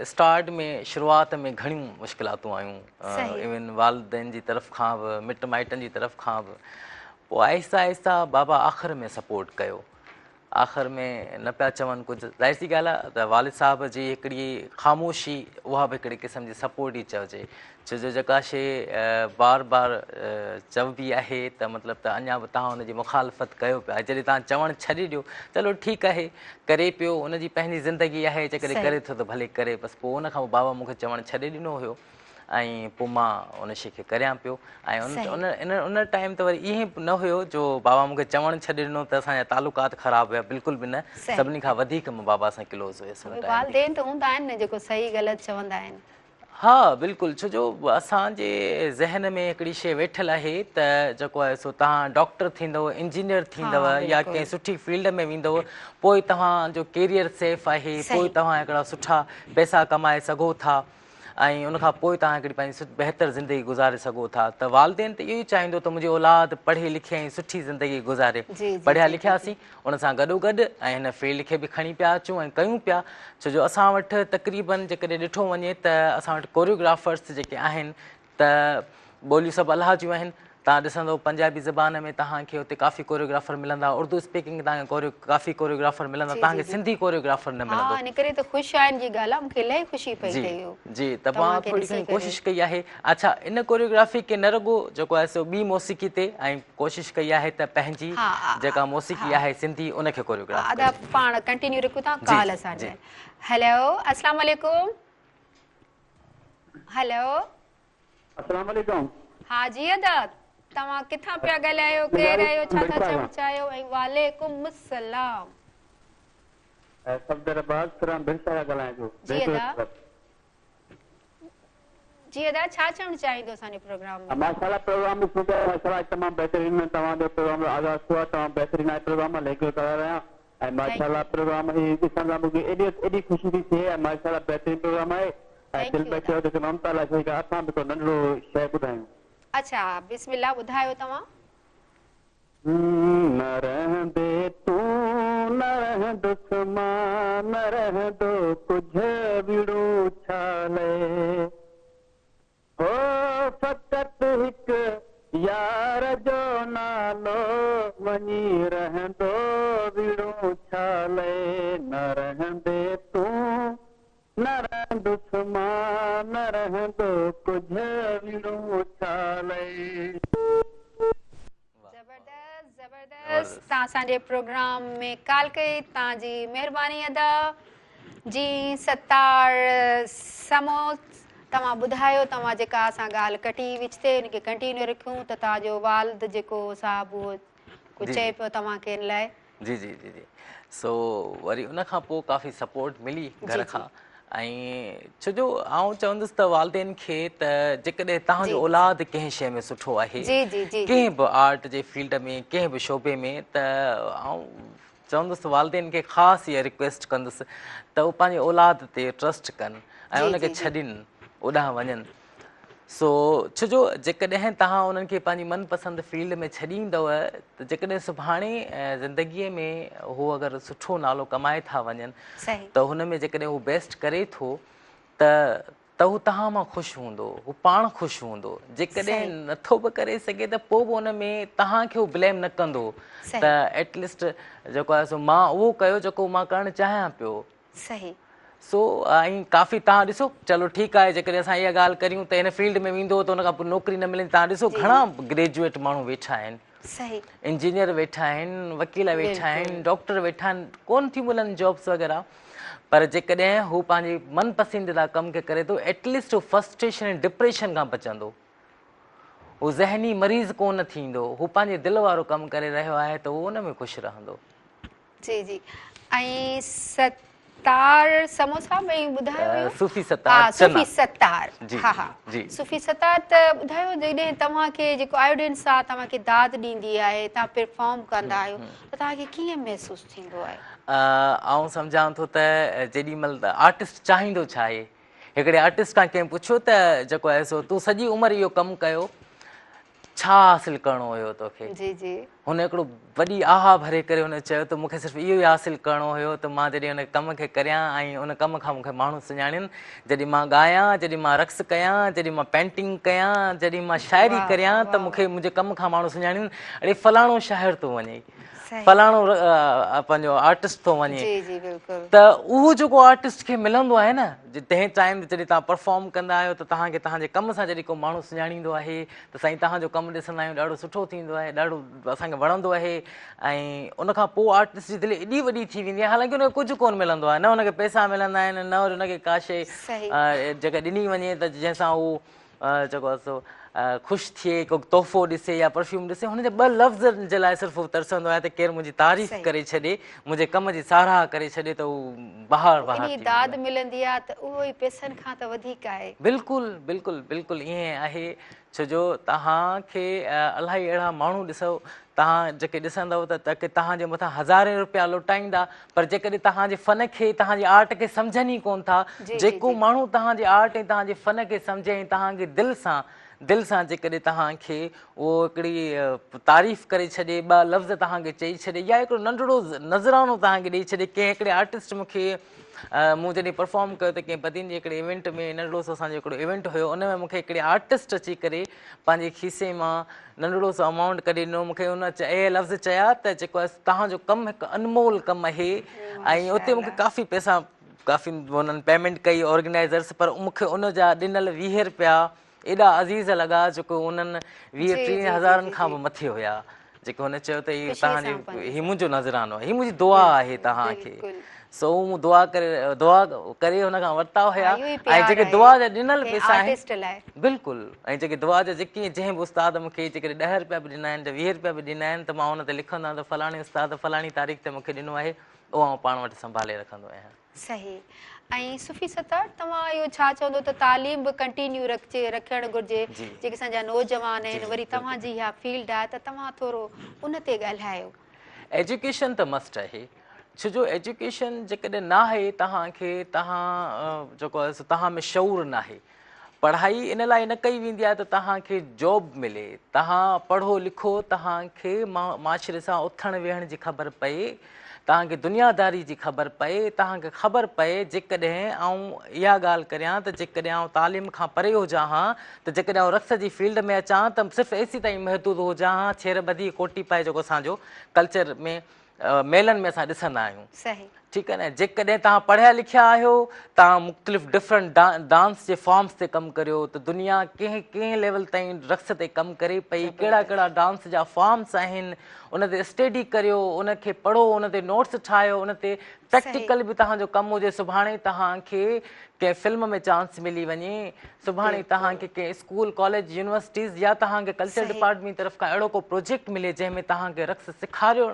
اسٽارٽ ۾ شروعات ۾ گهڻيون مشڪلاتون آيون، ايون والدين جي طرف کان به، مٽ مائٽن جي طرف کان به. پوء آهستي آهستي بابا آخر ۾ سپورٽ ڪيو. آخر ۾ نه پيا چون ڪجهه. ظاهر سي ڳالهه آهي ته والد صاحب جي هڪڙي خاموشي اها به هڪڙي قسم جي سپورٽ ئي چئجي ڇو جو جيڪا شي بار بار چئبي آهي ته مطلب ته اڃا به توهان ان جي مخالفت ڪيو پيا جڏهن توهان چوڻ ڇڏي ڏيو چلو ٺيڪ آهي ڪري پيو ان جي پنهنجي زندگي آهي جيڪڏهن ڪري ٿو ته ڀلي ڪري بس پوء ان کان پوء بابا مون کي چوڻ ڇڏي ڏنو هيو ۽ پوء مان ان شي کي ڪريان پيو ۽ ان ان ان ٽائيم ته وري ائين به نه هيو جو بابا مون کي چوڻ ڇڏي ڏنو ته اسان جا تعلقات خراب هيا بلڪل به نه سڀني کان وڌيڪ مان بابا سان ڪلوز هيس ان ٽائيم. والدين ته هوندا آهن نه جيڪو صحيح غلط چوندا آهن. ها بلڪل ڇو جو اسان جي ذهن ۾ هڪڙي شي ويٺل آهي ته جيڪو آهي سو توهان ڊاڪٽر ٿيندؤ انجنيئر ٿيندؤ يا ڪنهن سٺي فيلڊ ۾ ويندؤ پوء توهان جو ڪيريئر سيف آهي پوء توهان هڪڙا سٺا پئسا ڪمائي سگهو ٿا ۽ ان کان پوء توهان هڪڙي پنهنجي بهتر زندگي گذاري سگهو ٿا ته والدين ته اهو ئي چاهيندو ته منهنجي اولاد پڙهي لکي ۽ سٺي زندگي گذاري پڙهيا لکياسين ان سان گڏو گڏ ۽ هن فيلڊ کي به کڻي پيا اچون ۽ ڪيون پيا ڇو جو اسان وٽ تقريبن جيڪڏهن ڏٺو وڃي ته اسان وٽ ڪوريوگرافرس جيڪي آهن ته ٻوليون سڀ الله جون آهن توهان ڏسندو پنجابي زبان ۾ توهان کي اتي ڪافي ڪوريوگرافر ملندا اردو اسپيڪنگ توهان کي ڪافي ڪوريوگرافر ملندا توهان کي سنڌي ڪوريوگرافر نه ملندو. ها ان ڪري ته خوش آئنده جي ڳالهه آهي مون کي الاهي خوشي پئي ٿئي اهو جي ته مان ٿوري گهڻي ڪوشش ڪئي آهي اڇا ان ڪوريوگرافي کي نه رڳو جيڪو آهي سو ٻي موسيقي تي ۽ ڪوشش ڪئي آهي ته پنهنجي جيڪا موسيقي آهي سنڌي ان کي ڪوريوگراف ادا پاڻ ڪنٽينيو رکون ٿا ڪال اسان جي هيلو السلام عليڪم هيلو السلام عليڪم. ها جي ادا توهان ڪٿان پيا ڳالهايو ڪير آهيو ڇا ٿا چوڻ چاهيو ۽ وعليڪم السلام. صفدر عباس فرام ڀرسا کان ڳالهايان ٿو. جي ادا جي ادا ڇا چوڻ چاهيندو اسان جي پروگرام ۾. ماشاءالله پروگرام به سٺو آهي ماشاءالله تمام بهترين توهان جو پروگرام جو آغاز ٿيو آهي تمام بهترين آهي پروگرام مان ريگيولر ڪندا رهيان ۽ ماشاءالله پروگرام هي ڏسڻ سان مونکي ايڏي ايڏي خوشي ٿي ٿئي ۽ ماشاءالله بهترين پروگرام آهي ۽ دل پئي چيو ته چون ممتا لاء سهي اسان به ڪو ننڍڙو شعر ٻڌايون. اڇا بسم الله ٻڌايو توهان. نه رهندي تون نه رهندس مان نه رهندو ڪجهه وڙهون ڇا لئه. هو فقط هڪ يار جو نالو وڃي رهندو وڙهون ڇا لئه نه رهندي تون نه رهندس مان نه رهندو ڪجهه وڙهون ڇا لئه. زبردست زبردست توهان اسان جي پروگرام ۾ ڪال ڪئي توهان جي مهرباني ادا. جي ستار سمون توهان ٻڌايو توهان جيڪا اسان ڳالهه ڪٽي وچ تي ان کي ڪنٽينيو رکيون ته توهان جو والد جيڪو صاحب اهو ڪجهه چئي پيو توهان کي ان لاء. جي جي جي جي سو وري ان کان پوء ڪافي سپورٽ ملي گهر کان ۽ ڇو جو آئون چوندس ته والدين کي ته جيڪڏهن توهان جو اولاد ڪنهن شيء ۾ سٺو آهي ڪنهن به آرٽ جي فيلڊ ۾ ڪنهن به شعبي ۾ ته آئون چوندس ته والدين کي خاص اها رڪويسٽ ڪندس ته هو پنهنجي اولاد تي ٽرسٽ ڪن ۽ ان کي ڇڏين اوڏانهن وڃن سو ڇو جو جيڪڏهن توهان انهن کي پنهنجي من پسند فيلڊ ۾ ڇڏيندؤ ته جيڪڏهن سڀاڻي زندگيء ۾ هو اگر سٺو نالو ڪمائي ٿا وڃن ته هن ۾ جيڪڏهن هو بيسٽ ڪري ٿو ته ته هو توهان مان خوش هوندو، هو پاڻ خوش هوندو، جيڪڏهن نٿو به ڪري سگهي ته پوء به ان ۾ توهان کي هو بليم نه ڪندو ته ايٽ ليسٽ جيڪو آهي سو مان اهو ڪيو جيڪو مان ڪرڻ چاهيان پيو. صحيح. سو ۽ ڪافي توهان ڏسو چلو ٺيڪ آهي جيڪڏهن اسان اها ڳالهه ڪريون ته هن فيلڊ ۾ ويندو ته ان کان پوء نوڪري نه ملندي توهان ڏسو گهڻا گريجوئيٽ ماڻهو ويٺا آهن. صحيح. انجنيئر ويٺا آهن، وڪيل ويٺا آهن، ڊاڪٽر ويٺا آهن، ڪونه ٿيون ملن جابس وغيره پر جيڪڏهن هو پنهنجي من پسنديده ڪم کي ڪري ٿو ايٽ ليسٽ هو فرسٽريشن ۽ ڊپريشن کان بچندو، هو ذهني مريض ڪونه ٿيندو، هو پنهنجي دل وارو ڪم ڪري رهيو آهي ته هو ان ۾ خوش رهندو. جي جي ۽ ستار سمون صاحب ۽ ٻڌايو هيو صوفي ستار ها صوفي ستار ها ها جي صوفي ستار ته ٻڌايو جڏهن توهان کي جيڪو آڊينس آ توهان کي داد ڏيندي آهي توهان پرفارم ڪندا آهيو ته توهان کي ڪيئن محسوس ٿيندو آهي؟ آئون سمجهان ٿو ته جيڏي مهل آرٽسٽ چاهيندو ڇا آهي هڪڙي آرٽسٽ کان ڪنهن پڇيو ته جيڪو آهي سو تون سڄي عمر اهو ڪم ڪيو ڇا حاصل ڪرڻو هيو توکي؟ جي جي. هن هڪڙو وڏي آهه ڀري ڪري هن چيو ته مون کي صرف اهو ئي حاصل ڪرڻو هيو ته مان جڏهن ان ڪم کي ڪريان ۽ ان ڪم کان مون کي ماڻهو سڃاڻين، جڏهن مان ڳايان، جڏهن مان رقص ڪيان، جڏهن مان پينٽنگ ڪيان، جڏهن مان شاعري ڪريان ته مون کي منهنجي ڪم کان ماڻهو سڃاڻين اڙي فلاڻو شاعر ٿو وڃي. فلاڻو پنهنجو آرٽسٽ ٿو وڃي جي جي بلڪل ته اهو جيڪو آرٽسٽ کي ملندو آهي نه تنهن ٽائيم تي جڏهن توهان پرفارم ڪندا آهيو ته توهان کي توهان جي ڪم سان جڏهن ڪو ماڻهو سڃاڻيندو آهي ته سائين توهان جو ڪم ڏسندا آهيون ڏاڍو سٺو ٿيندو آهي ڏاڍو اسان کي وڻندو آهي ۽ ان کان پوء آرٽسٽ جي دل ايڏي وڏي ٿي ويندي آهي حالانڪه ان کي ڪجهه ڪونه ملندو آهي نه ان کي پئسا ملندا آهن نه وري ان کي ڪا شيء جيڪا ڏني وڃي ته جنهن سان هو جيڪو آهي سو خوش ٿئي ڪو تحفو ڏسي يا پرفيوم ڏسي هن جي ٻه لفظن جي لاء صرف هو ترسندو آهي ته ڪير منهنجي تعريف ڪري ڇڏي منهنجي ڪم جي ساراهه ڪري ڇڏي ته هو بهار بهار ٿي داد ملندي آهي ته اهو ئي پئسن کان ته وڌيڪ آهي. بلڪل بلڪل بلڪل ائين آهي ڇو جو توهان کي الاهي اهڙا ماڻهو ڏسو توهان جيڪي ڏسندؤ ته تڪ توهان جي مٿان هزارين روپيا لٽائيندا پر جيڪڏهن توهان جي فن کي توهان جي آرٽ کي سمجهن ئي ڪون ٿا جيڪو ماڻهو توهان جي آرٽ ۽ توهان جي فن کي سمجهي ۽ توهان کي دل سان دل سان جيڪڏهن توهان کي اهو هڪڙي تعريف ڪري ڇڏي ٻه لفظ توهان کي چئي ڇڏي يا هڪڙو ننڍڙو نذرانو توهان کي ڏئي ڇڏي ڪنهن هڪڙي آرٽسٽ مون کي مون جڏهن پرفارم ڪيو ته ڪنهن بدين جي هڪڙي ايونٽ ۾ ننڍڙو سو اسان جو هڪڙو ايونٽ هيو ان ۾ مون کي هڪڙي آرٽسٽ اچي ڪري پنهنجي کيسي مان ننڍڙو سو امائونٽ ڪڍي ڏنو مون کي ان اهي لفظ چيا ته جيڪو آهي توهان جو ڪم هڪ انمول ڪم آهي ۽ اتي مون کي ڪافي پئسا ڪافي انهن پيمينٽ ڪئي آرگنائزرس پر مون کي ان جا ڏنل 20 روپيا ايڏا عزيز لڳا جيڪو انهن 20 30 هزارن کان به مٿي هيا جيڪو هن چيو ته هي توهان جي هي منهنجو نذرانو آهي هي منهنجي دعا آهي توهان کي سو مون دعا ڪري دعا ڪري هن کان ورتا هيا ۽ جيڪي دعا جا ڏنل پئسا آهن بلڪل ۽ جيڪي دعا جا جيڪي جنهن به استاد مون کي جيڪڏهن 10 روپيا به ڏنا آهن ته 20 روپيا به ڏنا آهن ته مان ان تي لکندو آهيان ته فلاڻي استاد فلاڻي تاريخ تي مون کي ڏنو آهي اهو آئون پاڻ وٽ سنڀالي رکندو آهيان. صحيح ۽ صوفي ستار توهان اهو ڇا چوندو ته تعليم به ڪنٽينيو رکجي رکڻ گهرجي جيڪي اسان جا نوجوان آهن وري توهان جي اها فيلڊ آهي ته توهان ٿورو ان تي ڳالهايو. ايجوڪيشن ته مسٽ آهي ڇو جو ايجوڪيشن جيڪڏهن ناهي توهان کي توهان جيڪو آهي سو توهان ۾ شعور ناهي پڙهائي ان لاء نه ڪئي ويندي آهي ته توهان کي جاب ملي توهان پڙهو لکو توهان کي معاشري سان اٿڻ ويهڻ جي خبر پئي توهان کي دنياداري جي خبر پئي توهان کي خبر پئي جيڪڏهن آئون اها ڳالهه ڪريان ته جيڪڏهن آئون تعليم کان پري هجان ها ته جيڪڏهن آئون رقص جي فيلڊ ۾ اچان ته صرف ايسي تائين محدود هجان ها ڇير ٻڌي ڪوٽي پائي جيڪو اسان جو ڪلچر ۾ ميلن ۾ اسان ڏسندا آهيون صحيح ٺيڪ آهي نه جيڪڏهن توهان پڙهيا لکيا آهيو توهان مختلف ڊفرنٽ ڊانس جي فارمس تي ڪم ڪريو ته دنيا ڪنهن ڪنهن ليول تائين رقص تي ڪم ڪري پئي ڪهڙا ڪهڙا ڊانس جا فارمس آهن ان تي اسٽڊي ڪريو ان کي پڙهو ان تي نوٽس ٺاهيو ان تي پريڪٽيڪل به توهان جو ڪم هجي سڀاڻي توهان کي ڪنهن فلم ۾ چانس ملي وڃي سڀاڻي توهان کي ڪنهن اسڪول ڪاليج يونيورسٽيز يا توهان کي ڪلچر ڊپارٽمينٽ طرف کان اهڙو ڪو پروجيڪٽ ملي جنهن ۾ توهان کي رقص سيکاريو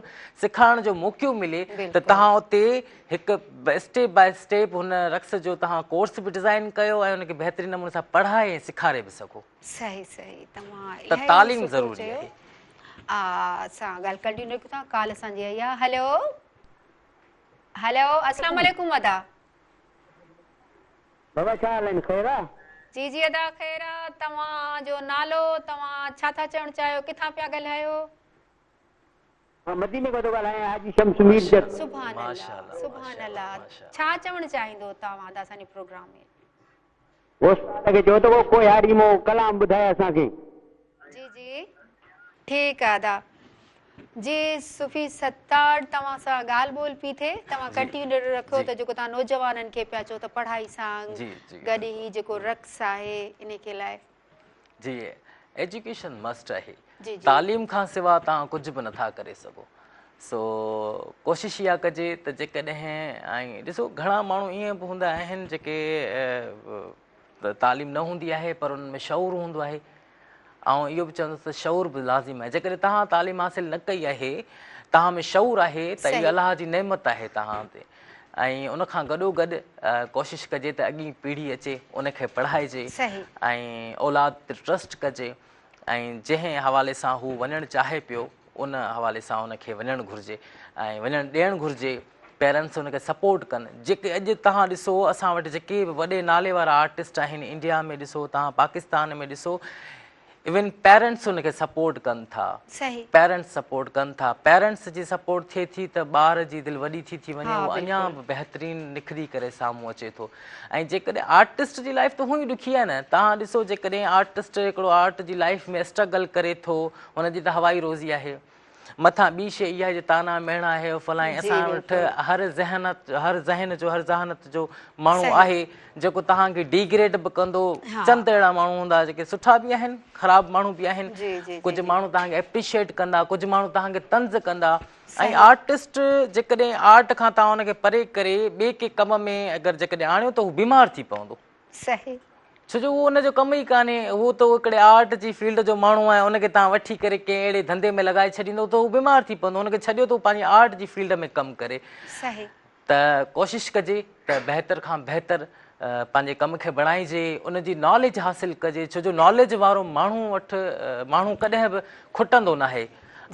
سيکارڻ جو موقعو ملي ته توهان اتي هڪ اسٽيپ باء اسٽيپ هن رقص جو توهان ڪورس به ڊزائين ڪيو ۽ ان کي بهترين نموني سان پڙهائي ۽ سيکاري به سگهو. صحيح صحيح توهان ته تعليم ضروري آهي. اسان ڳالهه ڪنٽينيو رکون ٿا ڪال اسان جي آئي آهي هيلو هيلو السلام عليڪم ادا. بابا ڇا حال آهن خير آ. جي جي ادا خير آ توهان جو نالو توهان ڇا ٿا چوڻ چاهيو ڪٿان پيا ڳالهايو. مان مديني کان ٿو ڳالهايان حاجي شمس مير جت. سبحان الله سبحان الله ڇا چوڻ چاهيندو توهان ادا اسان جي پروگرام ۾. استاد کي چئو ته ڪو ڪوهياري مون ڪلام ٻڌائي اسان کي. جي جي ٺيڪ آ ادا. جي صوفي ستار توهان سان ڳالهه ٻولهه پي ٿئي توهان ڪنٽينيو رکو ته جيڪو توهان نوجوانن کي پيا چئو ته پڙهائي سان گڏ هي جيڪو رقص آهي انهي کي لاء. جي ايجوڪيشن مسٽ آهي تعليم کان سوا توهان ڪجهه به نٿا ڪري سگهو سو ڪوشش اها ڪجي ته جيڪڏهن ۽ ڏسو گهڻا ماڻهو ائين به هوندا آهن جيڪي تعليم نه هوندي آهي پر انهن ۾ شعور هوندو آهي آئون اهو به چوندس ته شعور به لازم آهي جيڪڏهن توهان تعليم حاصل نه ڪئي آهي توهان ۾ شعور آهي ته اهو الله جي نعمت آهي توهان تي ۽ ان کان گڏو گڏ ڪوشش ڪجي ته اڳين پيڙهي اچي ان کي پڙهائجي ۽ اولاد تي ٽرسٽ ڪجي ۽ جنهن حوالي سان هو وڃڻ چاهي پيو ان حوالي سان ان کي وڃڻ گهرجي ۽ وڃڻ ڏيڻ گهرجي پيرنٽس ان کي سپورٽ ڪن جيڪي اڄ توهان ڏسو اسان وٽ جيڪي به وڏي نالي وارا آرٽسٽ آهن انڊيا ۾ ڏسو توهان پاڪستان ۾ ڏسو ايون پيرنٽس ان کي سپورٽ ڪن ٿا پيرنٽس سپورٽ ڪن ٿا پيرنٽس جي سپورٽ ٿئي ٿي ته ٻار جي دل وڏي ٿي ٿي وڃي هو اڃا به بهترين نکري ڪري سامهون اچي ٿو ۽ جيڪڏهن آرٽسٽ جي لائف ته هونئن ئي ڏکي آهي نه توهان ڏسو جيڪڏهن آرٽسٽ هڪڙو آرٽ جي لائف ۾ اسٽرگل ڪري ٿو هن جي ته هوائي روزي آهي مٿان ٻي شيء اها آهي جو طعنا مهڻا آهي فلاڻي اسان وٽ هر ذهنت هر ذهن جو هر ذهانت جو ماڻهو آهي جيڪو توهان کي ڊيگريڊ به ڪندو. چند اهڙا ماڻهو هوندا جيڪي سٺا به آهن خراب ماڻهو به آهن. ڪجهه ماڻهو توهان کي اپريشيئيٽ ڪندا ڪجهه ماڻهو توهان کي طنز ڪندا ۽ آرٽسٽ جيڪڏهن آرٽ کان توهان ان کي پري ڪري ٻئي ڪنهن ڪم ۾ اگر جيڪڏهن آڻيو ته هو بيمار ٿي پوندو. صحيح. ڇو جو اهو ان جو ڪم ئي ڪانهي هو ته هڪڙي آرٽ جي فيلڊ جو ماڻهو آهي ان کي توهان وٺي ڪري ڪنهن اهڙي ڌنڌي ۾ لڳائي ڇڏيندو ته هو بيمار ٿي پوندو ان کي ڇڏيو ته هو پنهنجي آرٽ جي فيلڊ ۾ ڪم ڪري. صحيح. ته ڪوشش ڪجي ته بهتر کان بهتر پنهنجي ڪم کي بڻائجي ان جي ناليج حاصل ڪجي ڇو جو ناليج وارو ماڻهو وٽ ماڻهو ڪڏهن به کٽندو ناهي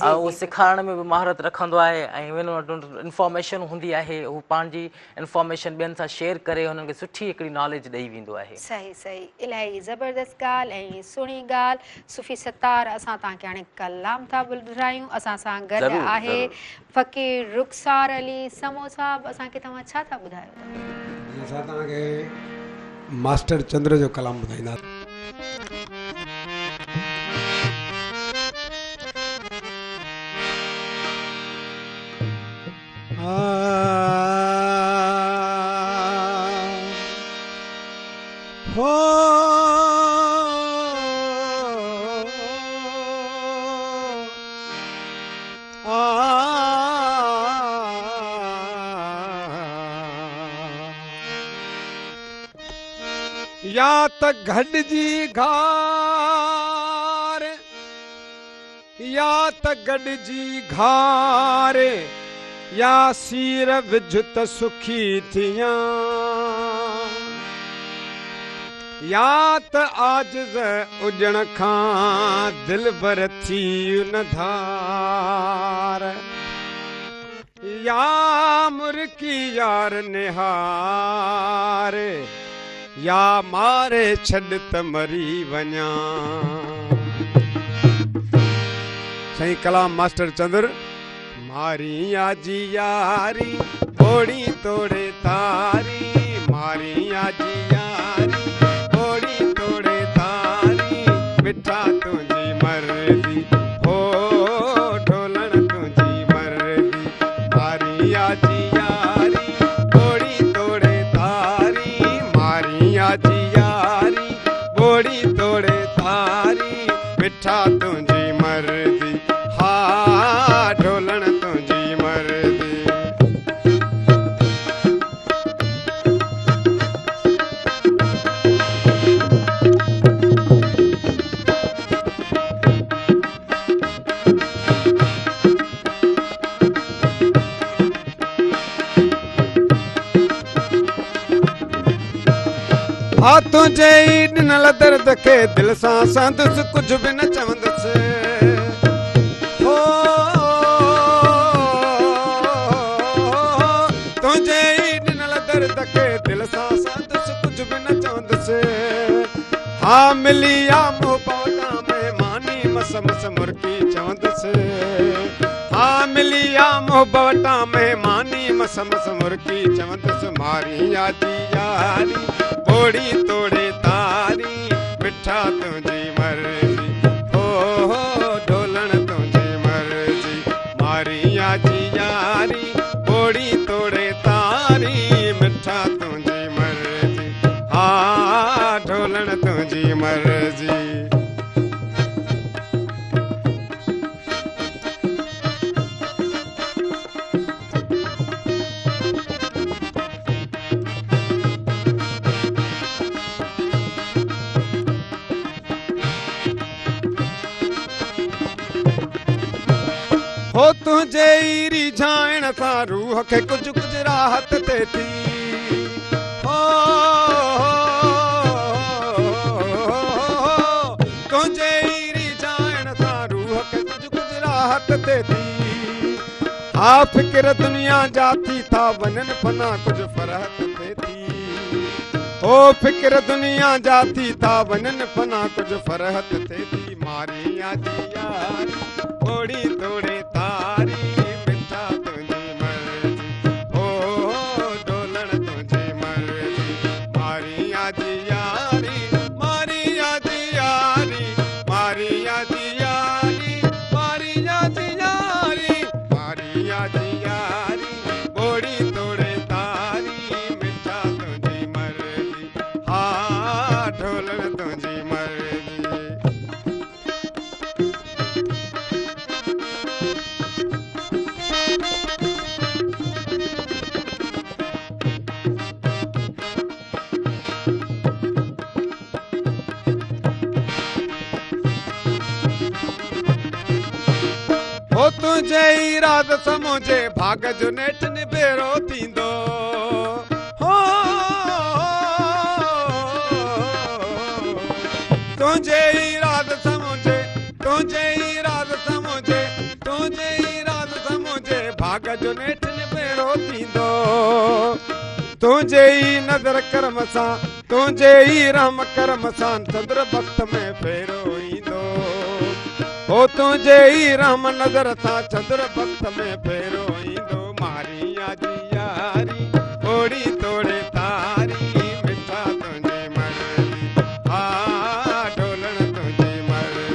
اهو سيکارڻ ۾ به مهارت رکندو آهي ۽ ان وٽ انفارميشن هوندي آهي هو پنهنجي انفارميشن ٻين سان شيئر ڪري انهن کي سٺي هڪڙي ناليج ڏئي ويندو آهي. صحيح صحيح الاهي زبردست ڳالهه ۽ سهڻي ڳالهه صوفي ستار اسان توهان کي هاڻي ڪلام ٿا ٻڌايون اسان سان گڏ آهي فقير رخسار علي سمون صاحب اسان کي توهان ڇا ٿا ٻڌايو ته. جي اسان توهان کي ماسٽر چندر جو ڪلام ٻڌائينداسين. يا ته گڏجي گهار يا ته گڏجي گهار يا سير وجهه ته سکي ٿيان. يا ته عاجز اڄڻ کان دلبر ٿي نه ڌار، يا مرڪي يار نهار، يا ماري ڇڏ ته مري وڃان. سائين ڪلام ماسٽر چندر. مارين آجي ياري، ٻوڙي توڙي تاري، مارين آجي ياري، ٻوڙي توڙي تاري، مٺا تنهنجي مرضي، هو ڍولڻ تنهنجي مرضي، مارين آجي ياري، ٻوڙي توڙي تاري، مارين آجي ياري، ٻوڙي توڙي تاري، مٺا تنهنجي مرضي، ها ڍولڻ تنهنجي مرضي. ها تنهنجي ئي ڏنل درد کي دل سان سهندس ڪجهه به نه چوندس هو تنهنجي ئي ڏنل درد کي دل سان سهندس ڪجهه به نه چوندس ها ملي آ محب وٽان مهماني مس مس مرڪي چوندس ها ملي آ محب وٽان مهماني مس مس مرڪي چوندس مارين آجي ياري ٻوڙي توڙي تاري مٺا تنهنجي مرضي هو هو ڍولڻ تنهنجي مرضي مارين آجي ياري ٻوڙي توڙي تاري مٺا تنهنجي مرضي ها ڍولڻ تنهنجي مرضي. هو تنهنجي ئي ريجهائڻ سان روح کي ڪجهه ڪجهه راحت ٿئي ٿي هو تنهنجي ئي ريجهائڻ سان روح کي ڪجهه ڪجهه راحت ٿئي ٿي ها فڪر دنيا جا ٿي ٿا وڃن فنا ڪجهه فرحت ٿئي ٿي هو فڪر دنيا جا ٿي ٿا وڃن فنا ڪجهه فرحت ٿئي ٿي مارين آجي ياري ٻوڙي توڙي تاري مٺا تنهنجي مرضي هو ڍولڻ تنهنجي مرضي مارين آجي ياري مارين آجي ياري مارين آجي ياري مارين آجي ياري. تنهنجي ئي راز سان منهنجي ڀاڳ جو نيٺ نبيرو ٿيندو. هو تنهنجي ئي راز سان منهنجي تنهنجي ئي راز سان منهنجي تنهنجي ئي راز سان منهنجي ڀاڳ جو نيٺ نبيرو ٿيندو. تنهنجي ئي نظر ڪرم سان تنهنجي ئي رحم ڪرم سان چندر بخت ۾ ڦيرو ايندو. هو تنهنجي ئي رحم نظر سان چندر بخت ۾ ڦيرو ايندو. ماريا جي ياري اوڙي توڙي تاري مٺا تنهنجي مرضي ها ڍولڻ تنهنجي مرضي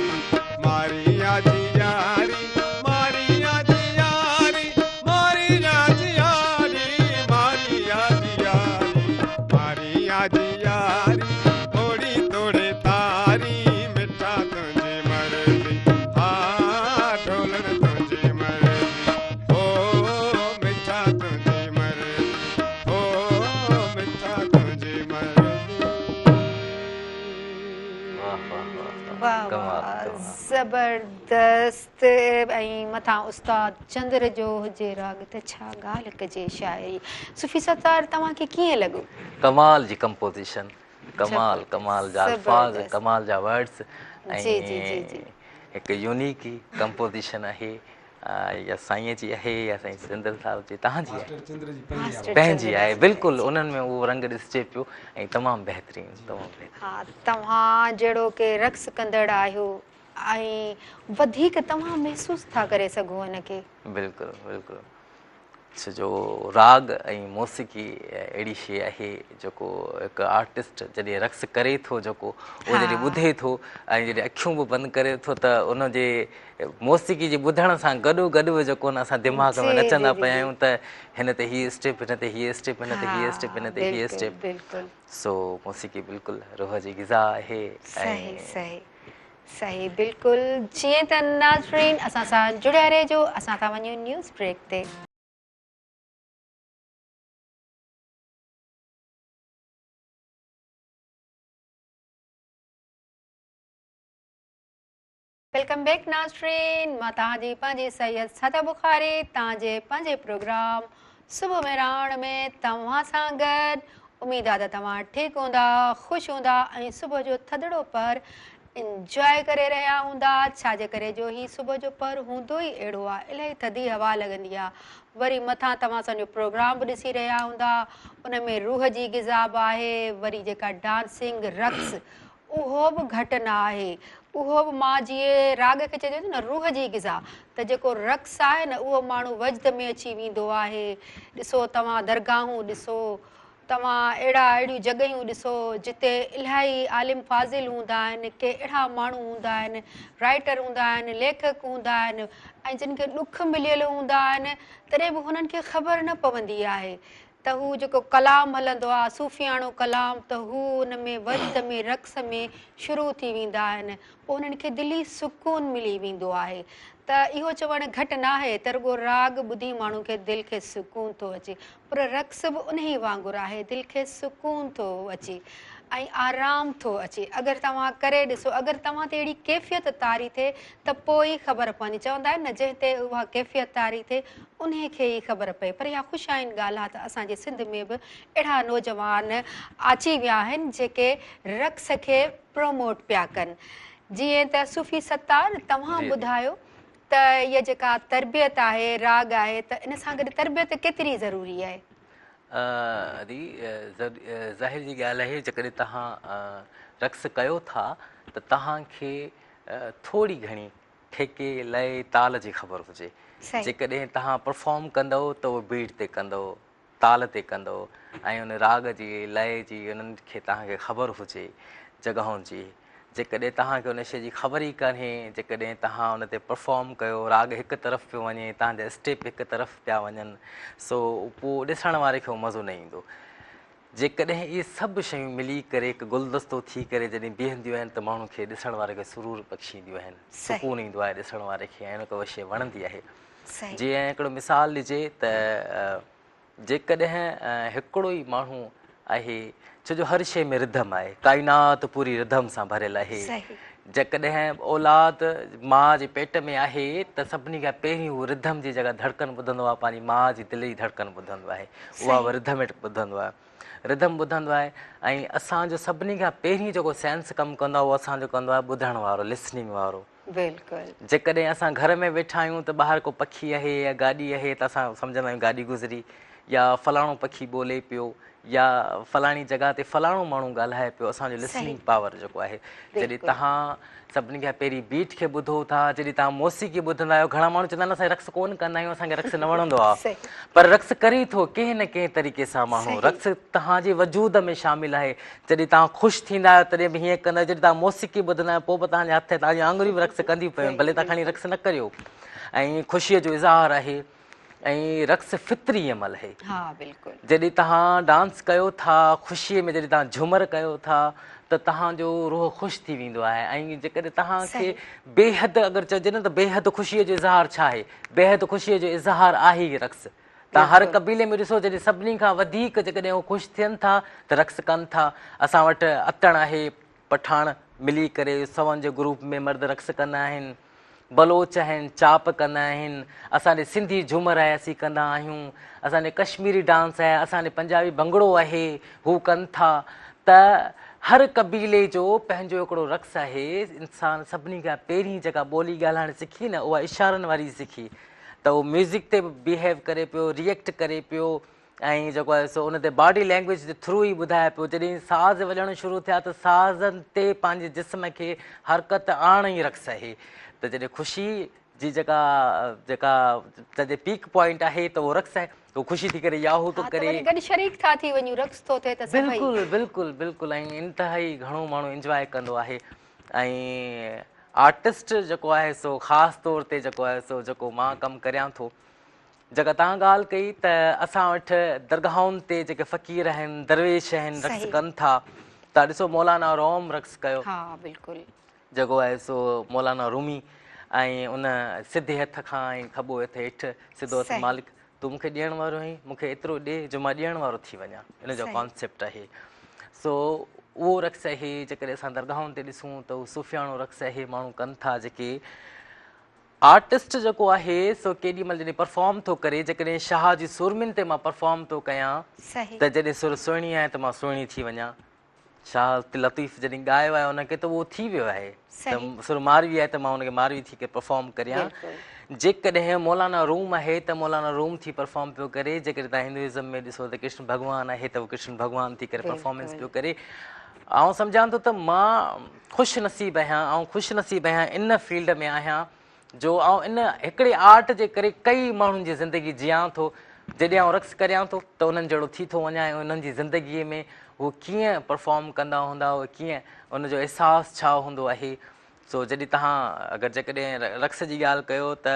ماريا جي ياري ماريا جي ياري ماريا جي ياري ماريا جي ياري ماريا جي ياري اوڙي توڙي تاري مٺا تنهنجي مرضي ها ڍولڻ تنهنجي مرضي هو مٺا تنهنجي مرضي هو مٺا تنهنجي مرضي. واه واه واه واه ڪمال واه ڪمال. زبردست ۽ مٿان استاد چندر جو هجي راڳ ته ڇا ڳالهه ڪجي شاعري صوفي ستار توهان کي ڪيئن لڳو؟ ڪمال جي ڪمپوزيشن ڪمال ڪمال جا الفاظ ڪمال جا ورڊس ۽ جي جي جي جي هڪ يونيڪ ئي ڪمپوزيشن آهي يا سائين جي آهي يا سائين چندر صاحب جي توهان جي آهي پنهنجي آهي بلڪل انهن ۾ اهو رنگ ڏسجي پيو ۽ تمام بهترين تمام بهترين. ها توهان جهڙو ڪي رقص ڪندڙ آهيو ۽ وڌيڪ توهان محسوس ٿا ڪري سگهو ان کي. بلڪل بلڪل ڇو جو راڳ ۽ موسيقي اهڙي شيء آهي جيڪو هڪ آرٽسٽ جڏهن رقص ڪري ٿو جيڪو اهو جڏهن ٻڌي ٿو ۽ جڏهن اکيون به بند ڪري ٿو ته ان جي موسيقي جي ٻڌڻ سان گڏو گڏ به جيڪو نه اسان دماغ ۾ نچندا پيا آهيون ته هن تي هي اسٽيپ هن تي هي اسٽيپ هن تي هي اسٽيپ هن تي هي اسٽيپ سو موسيقي بلڪل روح جي غذا آهي صحيح صحيح صحيح بلڪل جيئن ته ناظرين اسان سان جڙيا رهجو اسان ٿا وڃون نيوز بريڪ تي. Welcome back ناظرين مان توهان جي پنهنجي سيد ساده بخاري توهان جي پنهنجي پروگرام صبح مهراڻ ۾ توهان سان گڏ اميد آ ته توهان ٺيڪ هوندا خوش هوندا ۽ صبح جو ٿڌڙو پهر انجواء ڪري رهيا هوندا ڇا جي ڪري جو هي صبح جو پهر هوندو ئي اهڙو آ الاهي ٿڌي هوا لڳندي آ وري مٿان توهان اسان جو پروگرام به ڏسي رهيا هوندا ان ۾ روح جي غذا به آهي وري جيڪا ڊانسنگ رقص اهو به گهٽ نه آهي. اهو به مان جيئن راڳ کي چئجي ٿو نه روح جي غذا ته جيڪو رقص آهي نه اهو ماڻهو وجد ۾ اچي ويندو آهي. ڏسو توهان درگاهون ڏسو، توهان اهڙا اهڙيون جڳهيون ڏسو جتي الاهي عالم فاضل هوندا آهن، ڪي اهڙا ماڻهو هوندا آهن، رائيٽر هوندا آهن، ليکڪ هوندا آهن ۽ جن کي ڏک مليل هوندا آهن تڏهن به هنن کي خبر نه پوندي آهي ته هو جيڪو ڪلام هلندو آ صوفياڻو ڪلام ته هو ان ۾ وجد ۾ رقص ۾ شروع ٿي ويندا آهن پوء انهن کي دلي سڪون ملي ويندو آهي ته اهو چوڻ گهٽ ناهي ته رڳو راڳ ٻڌي ماڻهو کي دل کي سڪون ٿو اچي پر رقص به انهي وانگر آهي دل کي سڪون ٿو اچي ۽ آرام ٿو اچي اگر توهان ڪري ڏسو اگر توهان تي اهڙي ڪيفيت طاري ٿئي ته پوء ئي خبر پوندي چوندا آهن نه جنهن تي اها ڪيفيت طاري ٿئي انهي کي ئي خبر پئي پر اها خوش آئند ڳالهه آهي ته اسان جي سنڌ ۾ به اهڙا نوجوان اچي ويا آهن جيڪي رقص کي پروموٽ پيا ڪن جيئن ته صوفي ستار توهان ٻڌايو ته هيء جيڪا تربيت آهي راڳ آهي ته ان سان گڏ تربيت ڪيتري ضروري آهي؟ ادي ظاهر جي ڳالهه آهي جيڪڏهن توهان رقص ڪيو ٿا ته توهان کي ٿوري گهڻي ٺيڪي لئي تال جي خبر هجي جيڪڏهن توهان پرفارم ڪندؤ ته اهو بيٽ تي ڪندؤ تال تي ڪندؤ ۽ ان راڳ جي لئي جي انهن کي توهان کي خبر هجي جڳهن جي جيڪڏهن توهان کي ان شيء جي خبر ئي ڪانهي جيڪڏهن توهان ان تي پرفارم ڪيو راڳ هڪ طرف پيو وڃي توهان جا اسٽيپ هڪ طرف پيا وڃن سو پوء ڏسڻ واري کي اهو مزو نه ايندو جيڪڏهن اهي سڀ شيون ملي ڪري هڪ گلدستو ٿي ڪري جڏهن بيهنديون آهن ته ماڻهو کي ڏسڻ واري کي سرور بخشينديون آهن سڪون ايندو آهي ڏسڻ واري کي ۽ ان کي اها شيء وڻندي آهي جيئن هڪڙو مثال ڏجي ته جيڪڏهن هڪڙو ئي ماڻهو آهي ڇو جو هر شيء ۾ رڌم آهي ڪائنات پوري رڌم سان ڀريل آهي. جيڪڏهن اولاد ماء جي پيٽ ۾ آهي ته سڀني کان پهرين هو رڌم جي جيڪا ڌڙڪن ٻڌندو آهي پنهنجي ماء جي دل جي ڌڙڪن ٻڌندو آهي اها به رڌمٽ ٻڌندو آهي رڌم ٻڌندو آهي ۽ اسان جو سڀني کان پهرين جيڪو سينس ڪم ڪندو آهي اهو اسان جو ڪندو آهي ٻڌڻ وارو لسننگ وارو بلڪل جيڪڏهن اسان گهر ۾ ويٺا آهيون ته ٻاهر ڪو پکي آهي يا گاڏي آهي ته اسان سمجهندا آهيون گاڏي گذري يا فلاڻو پکي ٻولي پيو يا فلاڻي جڳهه تي فلاڻو ماڻهو ڳالهائي پيو اسان جو لسننگ پاور جيڪو آهي جڏهن توهان سڀني کان پهرين بيٽ کي ٻڌو ٿا جڏهن توهان موسيقي ٻڌندا آهيو گهڻا ماڻهو چوندا آهن اسان رقص ڪون ڪندا آهيون اسان کي رقص نه وڻندو آهي پر رقص ڪري ٿو ڪنهن نه ڪنهن طريقي سان ماڻهو رقص توهان جي وجود ۾ شامل آهي جڏهن توهان خوش ٿيندا آهيو تڏهن به هيئن ڪندا آهيو جڏهن توهان موسيقي ٻڌندا آهيو پوء به توهان جا هٿ توهان جون آڱريون به رقص ڪنديون پيون ڀلي توهان کڻي رقص نه ڪريو ۽ خوشيء جو اظهار آهي ۽ رقص فطري عمل آهي. ها بلڪل. جڏهن توهان ڊانس ڪيو ٿا خوشي ۾ جڏهن توهان جهومر ڪيو ٿا ته توهان جو روح خوش ٿي ويندو آهي ۽ جيڪڏهن توهان کي بيحد اگر چئجي نه ته بيحد خوشي جو اظهار ڇا آهي بيحد خوشي جو اظهار آهي ئي رقص توهان هر قبيلي ۾ ڏسو جڏهن سڀني کان وڌيڪ جيڪڏهن هو خوش ٿين ٿا ته رقص ڪن ٿا اسان وٽ اتڻ آهي پٺاڻ ملي ڪري سون جي گروپ ۾ مرد رقص ڪندا آهن، بلوچ آهن چاپ ڪندا آهن، اسان ڏي سنڌي جهومر آهي اسين ڪندا آهيون، اسان ڏي ڪشميري ڊانس آهي، اسان ڏي پنجابي ڀنگڙو آهي هو ڪن ٿا ته هر قبيلي جو پنهنجو هڪڙو رقص آهي، انسان سڀني کان پهرين جيڪا ٻولي ڳالهائڻ سکي نه اها اشارن واري سکي ته هو ميوزڪ تي به بيهيو ڪري پيو ريئيڪٽ ڪري پيو ۽ جيڪو آهي سو ان تي باڊي لينگويج جي ٿرو ئي ٻڌائي پيو جڏهن ساز وڄڻ شروع ٿيا ته سازن تي پنهنجي جسم کي حرڪت آڻڻ ئي رقص آهي ته جڏهن خوشي جي جيڪا جيڪا چئجي پيڪ پوائنٽ آهي ته اهو رقص آهي هو خوشي ٿي ڪري ياهو ٿو ڪري گڏ شريڪ ٿا ٿي وڃون رقص ٿو ٿئي ته سڀئي بلڪل بلڪل بلڪل ۽ انتهائي گهڻو ماڻهو انجواء ڪندو آهي ۽ آرٽسٽ جيڪو آهي سو خاص طور تي جيڪو آهي سو جيڪو مان ڪم ڪريان ٿو جيڪا توهان ڳالهه ڪئي ته اسان وٽ درگاهن تي جيڪي فقير آهن درويش آهن رقص ڪن ٿا ته ڏسو مولانا روم رقص ڪيو ها بلڪل جيڪو آهي سو مولانا رومي ۽ ان سڌي هٿ کان ۽ کٻو هٿ هيٺ سڌو هٿ مالڪ تون مونکي ڏيڻ وارو آهين مونکي ايترو ڏي جو مان ڏيڻ وارو ٿي وڃان ان جو ڪانسيپٽ آهي سو اهو رقص آهي جيڪڏهن اسان درگاهن تي ڏسون ته اهو صوفياڻو رقص آهي ماڻهو ڪن ٿا جيڪي آرٽسٽ جيڪو آهي سو ڪيڏي مهل جڏهن پرفارم ٿو ڪري جيڪڏهن شاهه جي سورمين تي مان پرفارم ٿو ڪيان ته جڏهن سر سهڻي آهي ته مان سهڻي ٿي وڃان شاهه لطيف جڏهن ڳايو آهي ان کي ته اهو ٿي ويو آهي ته سر ماروي آهي ته مان ان کي ماروي ٿي ڪري پرفارم ڪريان جيڪڏهن مولانا روم آهي ته مولانا روم ٿي پرفارم پيو ڪري جيڪڏهن توهان هندوازم ۾ ڏسو ته ڪرشن ڀڳوان آهي ته ڪرشن ڀڳوان ٿي ڪري پرفارمنس پيو ڪري آئون سمجهان ٿو ته مان خوش نصيب آهيان آئون خوش نصيب آهيان ان فيلڊ ۾ آهيان جو آئون ان هڪڙي آرٽ جي ڪري ڪئي ماڻهن جي زندگي جيان ٿو جڏهن آئون رقص ڪريان ٿو ته انهن جهڙو ٿي ٿو وڃان ۽ انهن جي زندگي ۾ هو ڪيئن پرفارم ڪندا هوندا هو ڪيئن ان جو احساس ڇا هوندو آهي سو جڏهن توهان اگر جيڪڏهن رقص جي ڳالهه ڪيو ته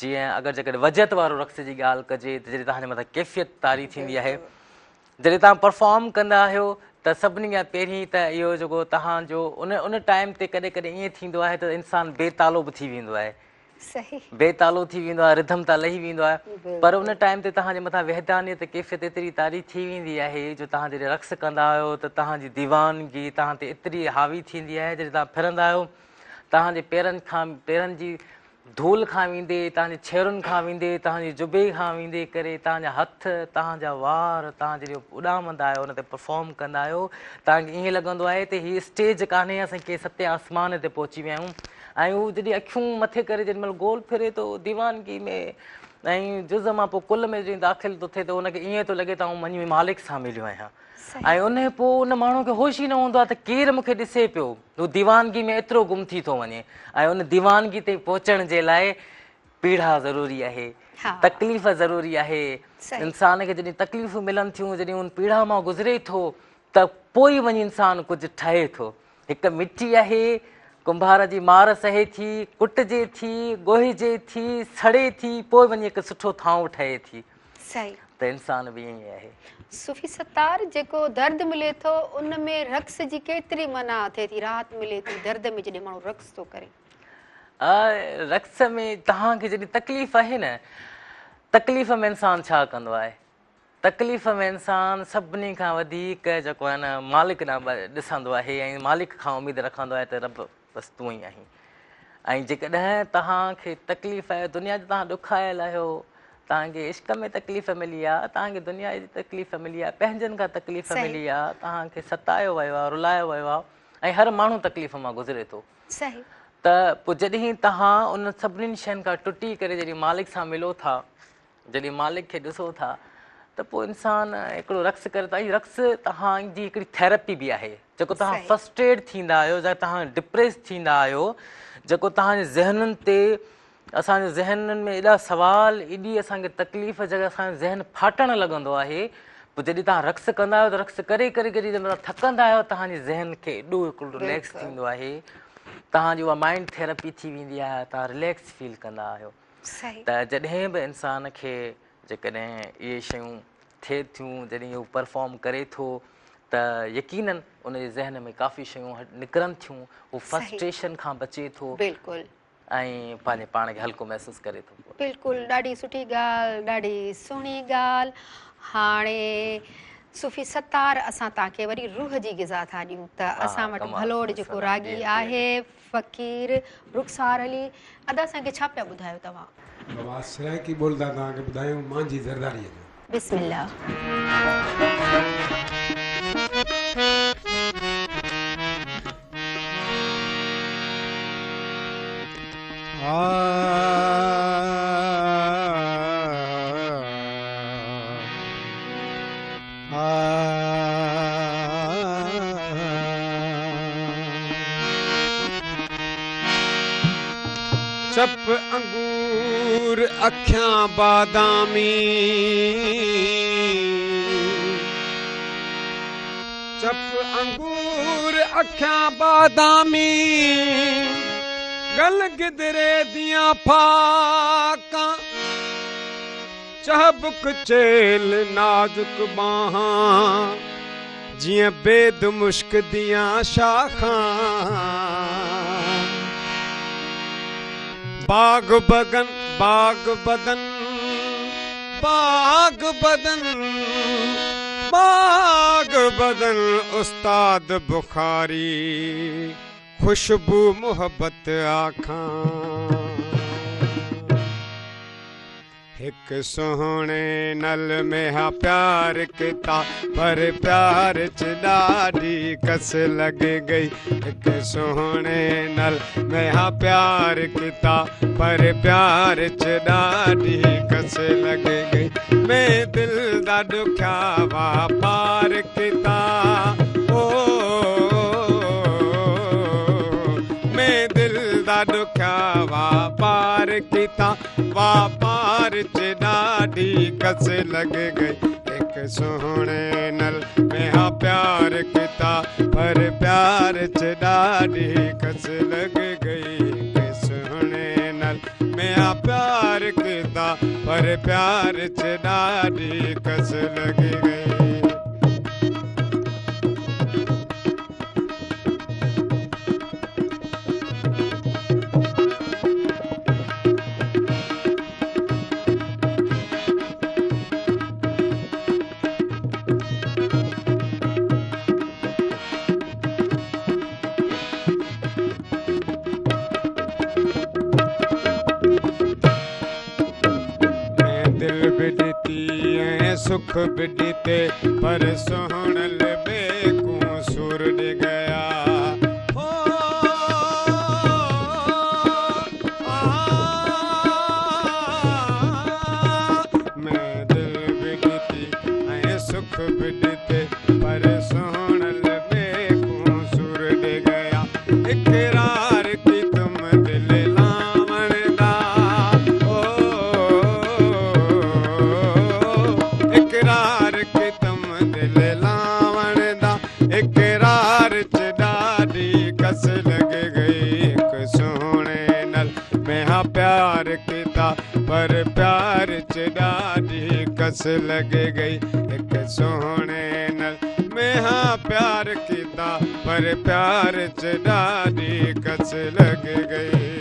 جيئن اگر جيڪڏهن وجد وارو رقص جي ڳالهه ڪجي ته جڏهن توهان جي مٿان ڪيفيت طاري ٿيندي آهي جڏهن توهان پرفارم ڪندا آهيو ته سڀني کان پهرين ته اهو جيڪو توهان جو ان ان ٽائيم تي ڪڏهن ڪڏهن ائين ٿيندو آهي ته انسان بي تالو به ٿي ويندو آهي صحيح بي تالو ٿي ويندو آهي رڌم تان لهي ويندو آهي پر ان ٽائيم تي توهان جي مٿان وحدانيت ڪيفيت ايتري طاري ٿي ويندي آهي جو توهان جڏهن رقص ڪندا آهيو ته توهان جي ديوانگي توهان تي ايتري حاوي ٿيندي آهي جڏهن توهان ڦرندا آهيو توهان جي پيرن کان پيرن جي ڌول کان ويندي، توهان جي ڇيرن کان ويندي، توهان جي جبي کان ويندي ڪري، توهان جا هٿ، توهان جا وار، توهان جڏهن اڏامندا آهيو، ان تي پرفارم ڪندا آهيو، توهان کي ائين لڳندو آهي ته هي اسٽيج ڪانهي، اسين ڪنهن ستين آسمان تي پهچي ويا آهيون ۽ هو جڏهن اکيون مٿي ڪري جيڏي مهل گول ڦري ٿو ديوانگي ۾ ۽ جز مان پوء ڪل ۾ جڏهن داخل ٿو ٿئي ته ان کي ائين ٿو لڳي ته آئون وڃي مالڪ سان مليو آهيان ۽ ان پوء ان ماڻهو کي هوش ئي نه هوندو آهي ته ڪير مون کي ڏسي پيو. هو ديوانگي ۾ ايترو گم ٿي ٿو وڃي ۽ ان ديوانگي تائين پهچڻ جي لاء پيڙا ضروري آهي، تڪليف ضروري آهي. انسان کي جڏهن تڪليفون ملن ٿيون، جڏهن ان پيڙا مان گذري ٿو ته پوء ئي وڃي انسان ڪجهه ٺهي ٿو. هڪ مٽي آهي، ڪنڀار جي مار سهي ٿي، ڪٽجي ٿي، ڳوهجي ٿي، سڙي ٿي، پوء وڃي هڪ سٺو ٿانو ٺهي ٿي. صحيح. ته انسان به ائين ئي آهي. صوفي ستار جيڪو درد ملي ٿو ان ۾ رقص جي ڪيتري معنيٰ ٿئي ٿي راحت ملي ٿي درد ۾ جڏهن ماڻهو رقص ٿو ڪري. رقص ۾ توهان کي جڏهن تڪليف آهي نه تڪليف ۾ انسان ڇا ڪندو آهي تڪليف ۾ انسان سڀني کان وڌيڪ جيڪو آهي نه مالڪ ڏانهن ڏسندو آهي ۽ مالڪ کان اميد رکندو آهي ته رب بس تون ئي آهين. ۽ جيڪڏهن توهان کي تڪليف آهي، دنيا جي توهان ڏکايل آهيو، توهان کي عشق ۾ تڪليف ملي آهي، توهان کي دنيا جي تڪليف ملي آهي، پنهنجن کان تڪليف ملي آهي، توهان کي ستايو ويو آهي، رلايو ويو آهي ۽ هر ماڻهو تڪليف مان گذري ٿو. ته پوء جڏهن توهان انهن سڀني شين کان ٽٽي ڪري جڏهن مالڪ سان ملو ٿا، جڏهن مالڪ کي ڏسو ٿا ته پوء انسان هڪڙو رقص ڪري ٿو ۽ رقص توهان جي هڪڙي ٿيراپي به آهي. جيڪو توهان فرسٽريٽ ٿيندا آهيو يا توهان ڊپريس ٿيندا آهيو، جيڪو توهان جي ذهنن تي اسان جي ذهنن ۾ ايڏا سوال، ايڏي اسان کي تڪليف، جيڪا اسان جو ذهن ڦاٽڻ لڳندو آهي، پوء جڏهن توهان رقص ڪندا آهيو ته رقص ڪري ڪري ڪري جڏهن توهان ٿڪندا آهيو توهان جي ذهن کي ايڏو هڪڙو رليڪس ٿيندو آهي، توهان جي اها مائنڊ ٿيراپي ٿي ويندي آهي، توهان رليڪس فيل ڪندا آهيو. ته جڏهن به انسان کي جيڪڏهن اهي شيون ٿئي ٿيون، جڏهن اهو پرفارم ڪري ٿو ته يقينن ان جي ذهن ۾ ڪافي شيون نڪرن ٿيون، هو فرسٽريشن کان بچي ٿو. بلڪل. ۽ پنهنجي پاڻ کي هلڪو محسوس ڪري ٿو. بلڪل ڏاڍي سٺي ڳالهه ڏاڍي سهڻي ڳالهه هاڻي صوفي ستار اسان توهان کي وري روح جي غذا ٿا ڏيون ته اسان وٽ ڀلوڙ جيڪو راڳي آهي فقير رخسار علي ادا اسان کي ڇا پيا ٻڌايو توهان. بابا سرائيڪي ٻول ٿا توهان کي ٻڌايون مانجهي زرداريء جو. بسم الله. چپ انگور اکيان بادامي. چپ انگور اکيان بادامي، ڳل گدري ديان ڦاڪان، چهبڪ چيلهه نازڪ ٻانهان، جيئن بيد مشڪ ديان شاخان. باغ بگن باغ بدن. باغ بدن باغ بدن استاد بخاري خوشبو محبت آکان. هڪ سهڻي نل ۾ ها پيار ڪيتا پر پيار چ ڏاڍي ڪس لڳ گئي هڪ سهڻي نل ۾ ها پيار ڪيتا پر پيار چ ڏاڍي ڪس لڳ گئي مين دل دا ڏکيا واپار ڪيتا او مين دل دا ڏکيا واپار ڪيتا واپار چ ڏاڍي ڪس لڳ گئي هڪ سهڻي نل ۾ ها پيار ڪيتا پر پيار چ ڏاڍي ڪس لڳ گئي هڪ سهڻي نل ۾ ها پيار ڪيتا پر پيار چ ڏاڍي ڪس لڳ گئي. مين دل به ڏتي ۽ سک به ڏتي پر سهڻل ميڪون سور ڏي گيا. مين دل به ڏتي ۽ سک به ڏتي پر سهڻل ميڪون سور ڏي گيا. اقرار ڪيتم دل لاوڻ دا او اقرار ڪيتم دل لاوڻ دا اقرار چ ڏاڍي ڪس لڳ گئي هڪ سهڻي نل ۾ ها پيار ڪيتا پر پيار چ ڏاڍي ڪس لڳ گئي هڪ سهڻي نل ۾ ها پيار ڪيتا پر پيار چ ڏاڍي ڪس لڳ گئي.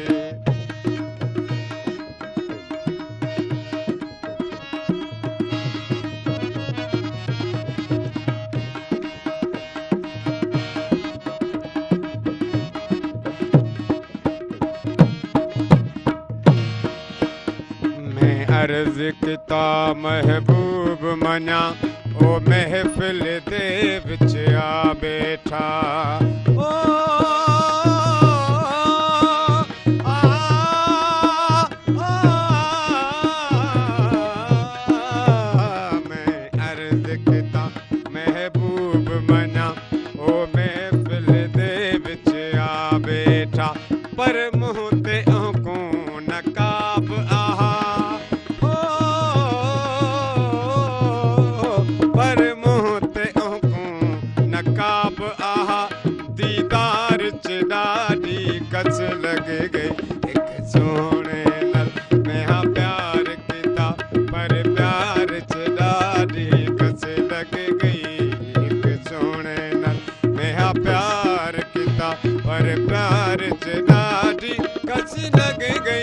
عرض ਕੀਤਾ ਮਹਿਬੂਬ ਮਨਾ, ਉਹ ਮਹਿਫਿਲ ਦੇ ਵਿੱਚ ਆ ਬੈਠਾ। ਓ ਆ ਆ, ਮੈਂ ਅਰਜ਼ ਕੀਤਾ ਮਹਿਬੂਬ ਮਨਾ, ਉਹ ਮਹਿਫਿਲ ਦੇ ਵਿੱਚ ਆ ਬੈਠਾ, ਪਰ ਮੂੰਹ ਤੇ ਕੋ ਨਕਾਬ ਆਹਾ, ਓ ਪਰ ਮੂੰਹ ਤੇ ਕੋ ਨਕਾਬ ਆਹਾ, ਦੀਦਾਰ ਚ ਡਾਢੀ ਕਸ ਲਗ ਗਈ। ਇੱਕ ਸੋਹਣੇ ਨਾਲ ਮੈਂ ਪਿਆਰ ਕੀਤਾ, ਪਰ ਪਿਆਰ ਚ ਡਾਢੀ ਕਸ ਲਗ ਗਈ। ਇੱਕ ਸੋਹਣੇ ਨਾਲ ਮੈਂ ਪਿਆਰ ਕੀਤਾ, ਪਰ ਪਿਆਰ ਚ ਡਾਢੀ ਕਸ ਲਗ ਗਈ।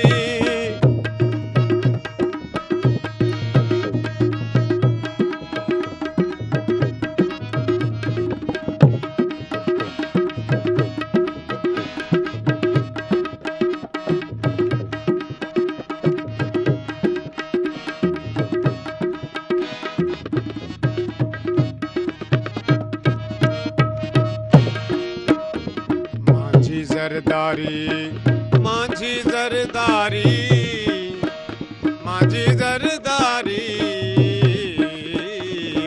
ਮਾਂਝੀ ਜ਼ਰਦਾਰੀ, ਮਾਂਝੀ ਜ਼ਰਦਾਰੀ, ਮਾਂਝੀ ਜ਼ਰਦਾਰੀ,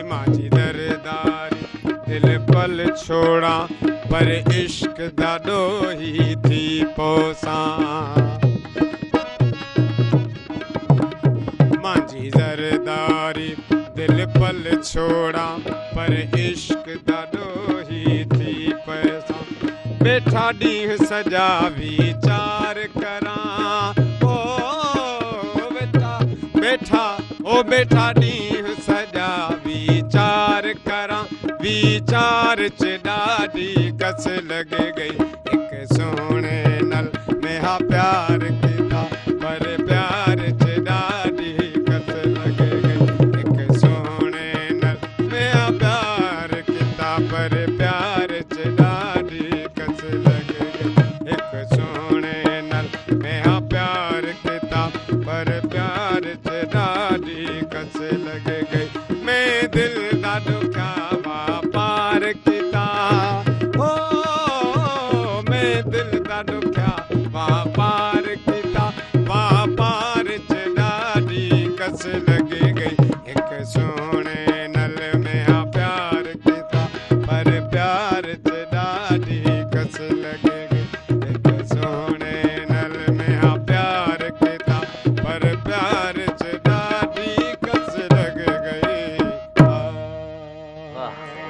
ਮਾਂਝੀ ਜ਼ਰਦਾਰੀ ਦਿਲ ਪਲ ਛੋੜਾ, ਪਰ ਇਸ਼ਕ ਦਾ ਡੋਹੀ ਥੀ ਪੋਸਾਂ। ਮਾਂਝੀ ਜ਼ਰਦਾਰੀ ਦਿਲ ਪਲ ਛੋੜਾ, ਪਰ ਇਸ਼ਕ ਦਾ ਡੋਹੀ ਥੀ ਪੈਸਾਂ। ਬੈਠਾ ਡੀਹ ਸਜਾ ਵਿਚਾਰ ਕਰਾਂ, ਓ ਬੈਠਾ ਬੈਠਾ, ਓ ਬੈਠਾ ਡੀਹ ਸਜਾ ਵਿਚਾਰ ਕਰਾਂ, ਵਿਚਾਰ ਚ ਡਾਢੀ ਕਸ ਲਗ ਗਈ। ਇੱਕ ਸੋਹਣੇ ਨਾਲ ਮੈਂ ਪਿਆਰ ਕੀਤਾ, ਪਰ ਪਿਆਰ ਚ ਡਾਢੀ ਕਸ ਲਗ ਗਈ। ਇੱਕ ਸੋਹਣੇ ਨਾਲ ਮੈਂ ਪਿਆਰ ਕੀਤਾ, ਪਰ ਪਿਆਰ ਚ ਡਾਢੀ ਕਸ ਲਗ ਗਈ। ਇੱਕ ਸੋਹਣੇ ਨਾਲ ਮੈਂ ਪਿਆਰ ਕੀਤਾ, ਪਰ ਪਿਆਰ ਚ ਡਾਢੀ ਕਸ ਲਗ ਗਈ। ਮੈਂ ਦਿਲ ਦਾ ਦੁਖਾ ਵਾਪਾਰ ਕੀਤਾ, ਓ ਮੈਂ ਦਿਲ ਦਾ ਦੁਖਿਆ ਵਾਪਾਰ ਕੀਤਾ, ਵਾਪਾਰ ਚ ਡਾਢੀ ਕਸ ਲਗ ਗਈ। ਇੱਕ ਸੋਹਣੇ ਨਾਲ ਮੈਂ ਪਿਆਰ ਕੀਤਾ, ਪਰ ਪਿਆਰ ਚ ਡਾਢੀ ਕਸ ਲਗ ਗਈ। ਇੱਕ ਸੋਹਣੇ ਨਾਲ ਮੈਂ ਪਿਆਰ ਕੀਤਾ, ਪਰ ਪਿਆਰ ਚ ਡਾਢੀ ਕਸ ਲਗ ਗਈ। ਵਾਹ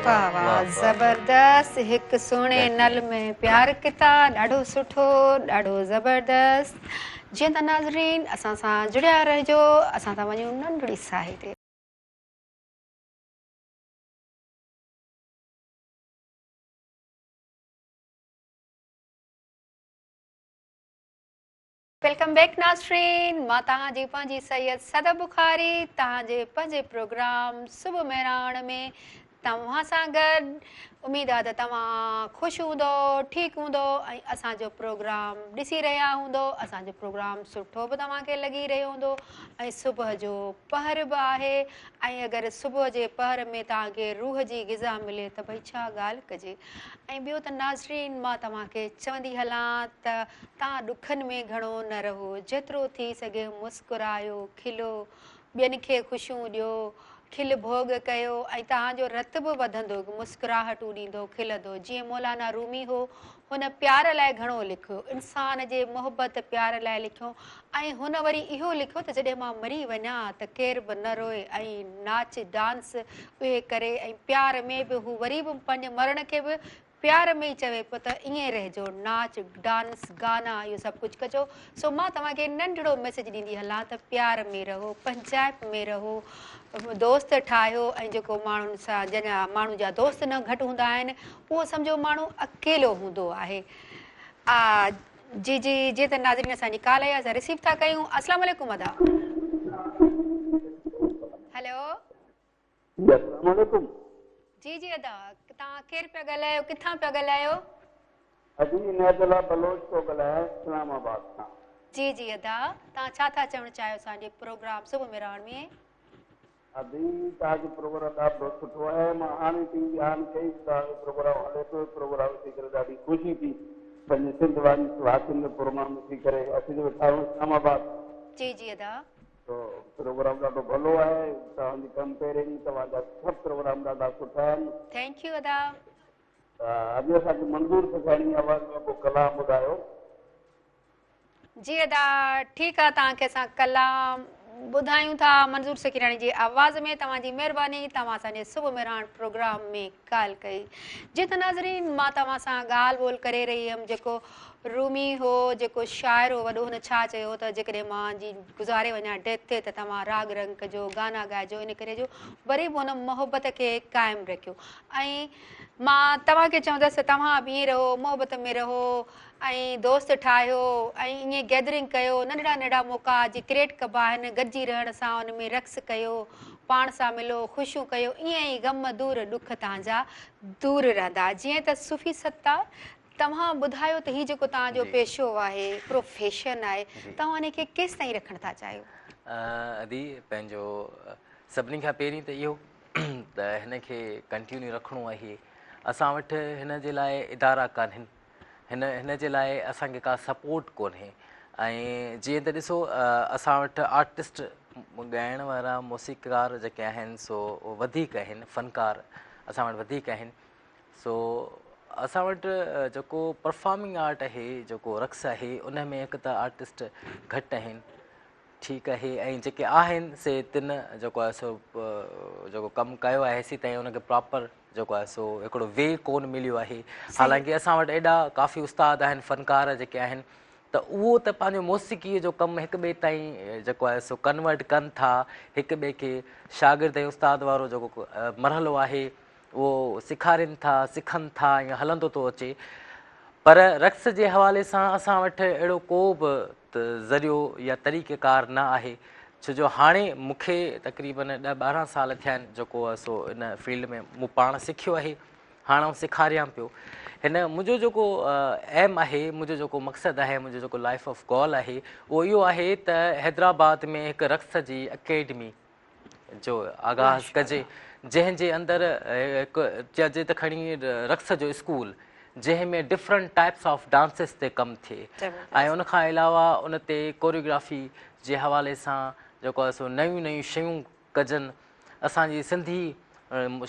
ਵਾਹ ਵਾਹ, ਜ਼ਬਰਦਸਤ। हिकु सुहिणे नल में प्यार किता, ॾाढो सुठो, ॾाढो ज़बरदस्त। जीअं त नाज़रीन, असां सां जुड़िया रहिजो, असां था वञूं नंढड़ी साही ते। Welcome back नाज़रीन, मां तव्हांजी पंहिंजी सैयद सदा बुखारी तव्हांजे पंहिंजे प्रोग्राम सुबुह महिराण में तव्हां सां गॾु। उमेद आहे त तव्हां ख़ुशि हूंदो, ठीकु हूंदो ऐं असांजो प्रोग्राम ॾिसी रहिया हूंदो। असांजो प्रोग्राम सुठो बि तव्हांखे लॻी रहियो हूंदो ऐं सुबुह जो पहर बि आहे, ऐं अगरि सुबुह जे पहर में तव्हांखे रूह जी ग़िज़ा मिले त भई छा ॻाल्हि कजे। ऐं ॿियो त नाज़रीन, मां तव्हांखे चवंदी हलां त तव्हां ॾुखनि में घणो न रहो, जेतिरो थी सघे मुस्कुरायो, खिलो, ॿियनि खे ख़ुशियूं ॾियो, खिल भोग कयो ऐं तव्हांजो रत बि वधंदो, मुस्कुराहटूं ॾींदो, खिलंदो। जीअं मौलाना रूमी हो, हुन प्यार लाइ घणो लिखियो, इंसान जे मोहबत प्यार लाइ लिखियो, ऐं हुन वरी इहो लिखियो त जॾहिं मां मरी वञां त केरु बि न रोए ऐं नाच डांस उहे करे, ऐं प्यार में बि हू वरी बि पंहिंजे मरण खे बि प्यार में ई चवे पियो त ईअं रहिजो, नाच डांस गाना इहो सभु कुझु कजो। सो मां तव्हांखे नंढड़ो मैसेज ॾींदी हलां त प्यार में रहो, पंचायत में रहो, दोस्त ठाहियो, ऐं जेको माण्हुनि सां जंहिंजा माण्हू जा दोस्त न घटि हूंदा आहिनि, उहो सम्झो माण्हू अकेलो हूंदो आहे। जी जी, जीअं त नाज़रीन असांजी कॉल आई आहे, असां रिसीव था कयूं। अस्सलाम वालेकुम अदा। हेलो। अस्सलाम वालेकुम। जी जी अदा, तव्हां केरु पिया ॻाल्हायो, किथां पिया ॻाल्हायो? अदी इनायतुल्लाह बलोच थो ॻाल्हायां, इस्लामाबाद खां। جي جي ادا توهان ڇا ٿا چوڻ چاهيو اسان جي پروگرام صبح مهراڻ ۾. ادي توهان جو پروگرام ڏاڍو سٺو آهي مان هاڻي ٽي وي آن ڪئي ته توهان جو پروگرام هلي پيو پروگرام ڏسي ڪري ڏاڍي خوشي ٿي پنهنجي سنڌ واري واسين جو پروگرام ڏسي ڪري اسين ته ويٺا آهيون اسلام آباد. جي جي ادا. تو پروگرام ڏاڍو ڀلو آهي توهان جي ڪمپيئرنگ توهان جا سڀ پروگرام ڏاڍا سٺا آهن. Thank you ادا. ته اڄ اسان کي منظور سکاڻي جي آواز ۾ ڪو ڪلام ٻڌايو. جي ادا ٺيڪ آ توهان کي اسان ڪلام ٻڌايون ٿا منظور سکيراڻي جي آواز ۾ توهان جي مهرباني توهان اسان جي صبح مهراڻ پروگرام ۾ ڪال ڪئي جي ته ناظرين مان توهان سان ڳالهه ٻولهه ڪري رهي هيم جيڪو رومي هو جيڪو شاعر هو وڏو هن ڇا چيو ته جيڪڏهن مان جي گذاري وڃان ڊيٿ ٿئي ته توهان راڳ رنگ ڪجو گانا ڳائجو ان ڪري جو وري به هن محبت کي قائم رکيو ۽ مان توهان کي چوندس ته توهان به ائين رهو محبت ۾ رهو ۽ دوست ٺاهيو ۽ ائين گيدرنگ ڪيو ننڍڙا ننڍڙا موقعا جي ڪريٽ ڪبا آهن گڏجي رهڻ سان ان ۾ رقص ڪيو پاڻ سان ملو خوشيون ڪيو ائين ئي غم دور ڏک توهان جا دور رهندا جيئن ته صوفي ستار توهان ٻڌايو ته هي جيڪو توهان جو پيشو آهي پروفيشن آهي توهان ان کي ڪيستائين رکڻ ٿا چاهيو؟ ادي پنهنجو سڀني کان پهرين ته اهو ته هن کي ڪنٽينيو رکڻو آهي اسان وٽ هن جي لاء ادارا ڪانهن هن هن جي لاء اسان کي ڪا سپورٽ ڪونهي ۽ جيئن ته ڏسو اسان وٽ آرٽسٽ ڳائڻ وارا موسيقار جيڪي آهن سو وڌيڪ آهن فنڪار اسان وٽ وڌيڪ آهن سو اسان وٽ جيڪو پرفارمنگ آرٽ آهي جيڪو رقص آهي ان ۾ هڪ ته آرٽسٽ گهٽ آهن ٺيڪ آهي ۽ جيڪي آهن سي تن جيڪو آهي سو جيڪو ڪم ڪيو آهي هيسي تائين ان کي پراپر جيڪو آهي سو هڪڙو وي ڪون مليو آهي حالانڪه اسان وٽ ايڏا ڪافي استاد آهن فنڪار جيڪي آهن ته اهو ته پنهنجو موسيقي جو ڪم هڪ ٻئي تائين جيڪو آهي سو ڪنورٽ ڪن ٿا هڪ ٻئي کي شاگرد ۽ استاد وارو جيڪو مرحلو آهي اهو سيکارين ٿا، سکن ٿا ائين هلندو ٿو اچي پر رقص جي حوالي سان اسان وٽ اهڙو ڪو به ذريعو يا طريقه ڪار نه آهي ڇو جو هاڻي مون کي تقريبن ڏهه 12 سال ٿيا آهن جيڪو آهي سو ان فيلڊ ۾ مون پاڻ سکيو آهي هاڻ آئون سيکاريان پيو هن منهنجو جيڪو ايم آهي منهنجو جيڪو مقصد آهي منهنجو جيڪو لائف آف گول آهي اهو اهو آهي ته حيدرآباد ۾ هڪ رقص جي اڪيڊمي جو آغاز ڪجي جنهن جي اندر هڪ چئجي ته کڻي رقص جو اسڪول جنهن ۾ ڊفرنٽ ٽائپس آف ڊانسز تي ڪم ٿئي ۽ ان کان علاوه ان تي ڪوريوگرافي جي حوالي سان جيڪو آهي سو نيون نيون شيون ڪجن اسان جي سنڌي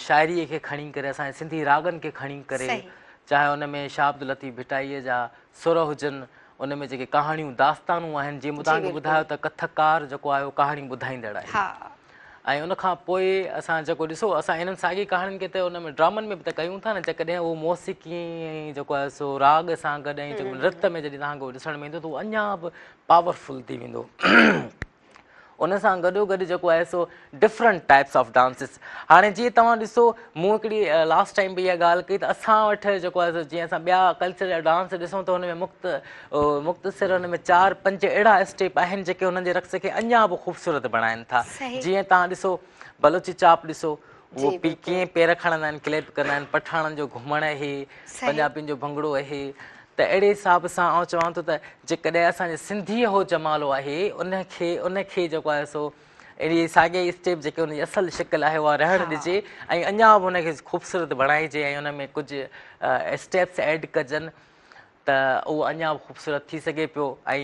شاعري کي کڻي ڪري اسان جي سنڌي راڳن کي کڻي ڪري چاهي ان ۾ شاهه عبداللطيف ڀٽائيء جا سر هجن، ان ۾ جيڪي ڪهاڻيون داستانون آهن، جيئن مون توهان کي ٻڌايو ته ڪٿڪار جيڪو آهي اهو ڪهاڻي ٻڌائيندڙ آهي ۽ ان کان پوء اسان جيڪو ڏسو اسان انهن ساڳي ڪهاڻين کي ته ان ۾ ڊرامن ۾ به ته ڪيون ٿا نه جيڪڏهن اهو موسيقي ۽ جيڪو آهي سو راڳ سان گڏ ۽ جيڪو نرت ۾ جڏهن توهان کي ڏسڻ ۾ ايندو ته اهو اڃا به پاورفل ٿي ويندو. ان سان گڏو گڏ جيڪو آهي سو ڊفرنٽ ٽائپس آف ڊانسز هاڻي جيئن توهان ڏسو مون هڪڙي لاسٽ ٽائيم به اها ڳالهه ڪئي ته اسان وٽ جيڪو آهي سو جيئن اسان ٻيا ڪلچر جا ڊانس ڏسون ته ان ۾ مخت مختصر ان ۾ چار پنج اهڙا اسٽيپ آهن جيڪي انهن جي رقص کي اڃا به خوبصورت بڻائن ٿا جيئن توهان ڏسو بلوچي چاپ ڏسو اهو پي ڪيئن پير کڻندا آهن ڪليپ ڪندا آهن پٺاڻن جو گهمڻ اهي پنجابين جو ڀنگڙو اهي ته اهڙي حساب سان آئون چوان ٿو ته جيڪڏهن اسان جي سنڌيء هو جمالو آهي ان کي ان کي جيڪو آهي سو اهڙي ساڳي اسٽيپ جيڪي ان جي اصل شڪل آهي اها رهڻ ڏجي ۽ اڃا به ان کي خوبصورت بڻائجي ۽ ان ۾ ڪجهه اسٽيپس ايڊ ڪجن ته اهو اڃا به خوبصورت ٿي سگهي پيو ۽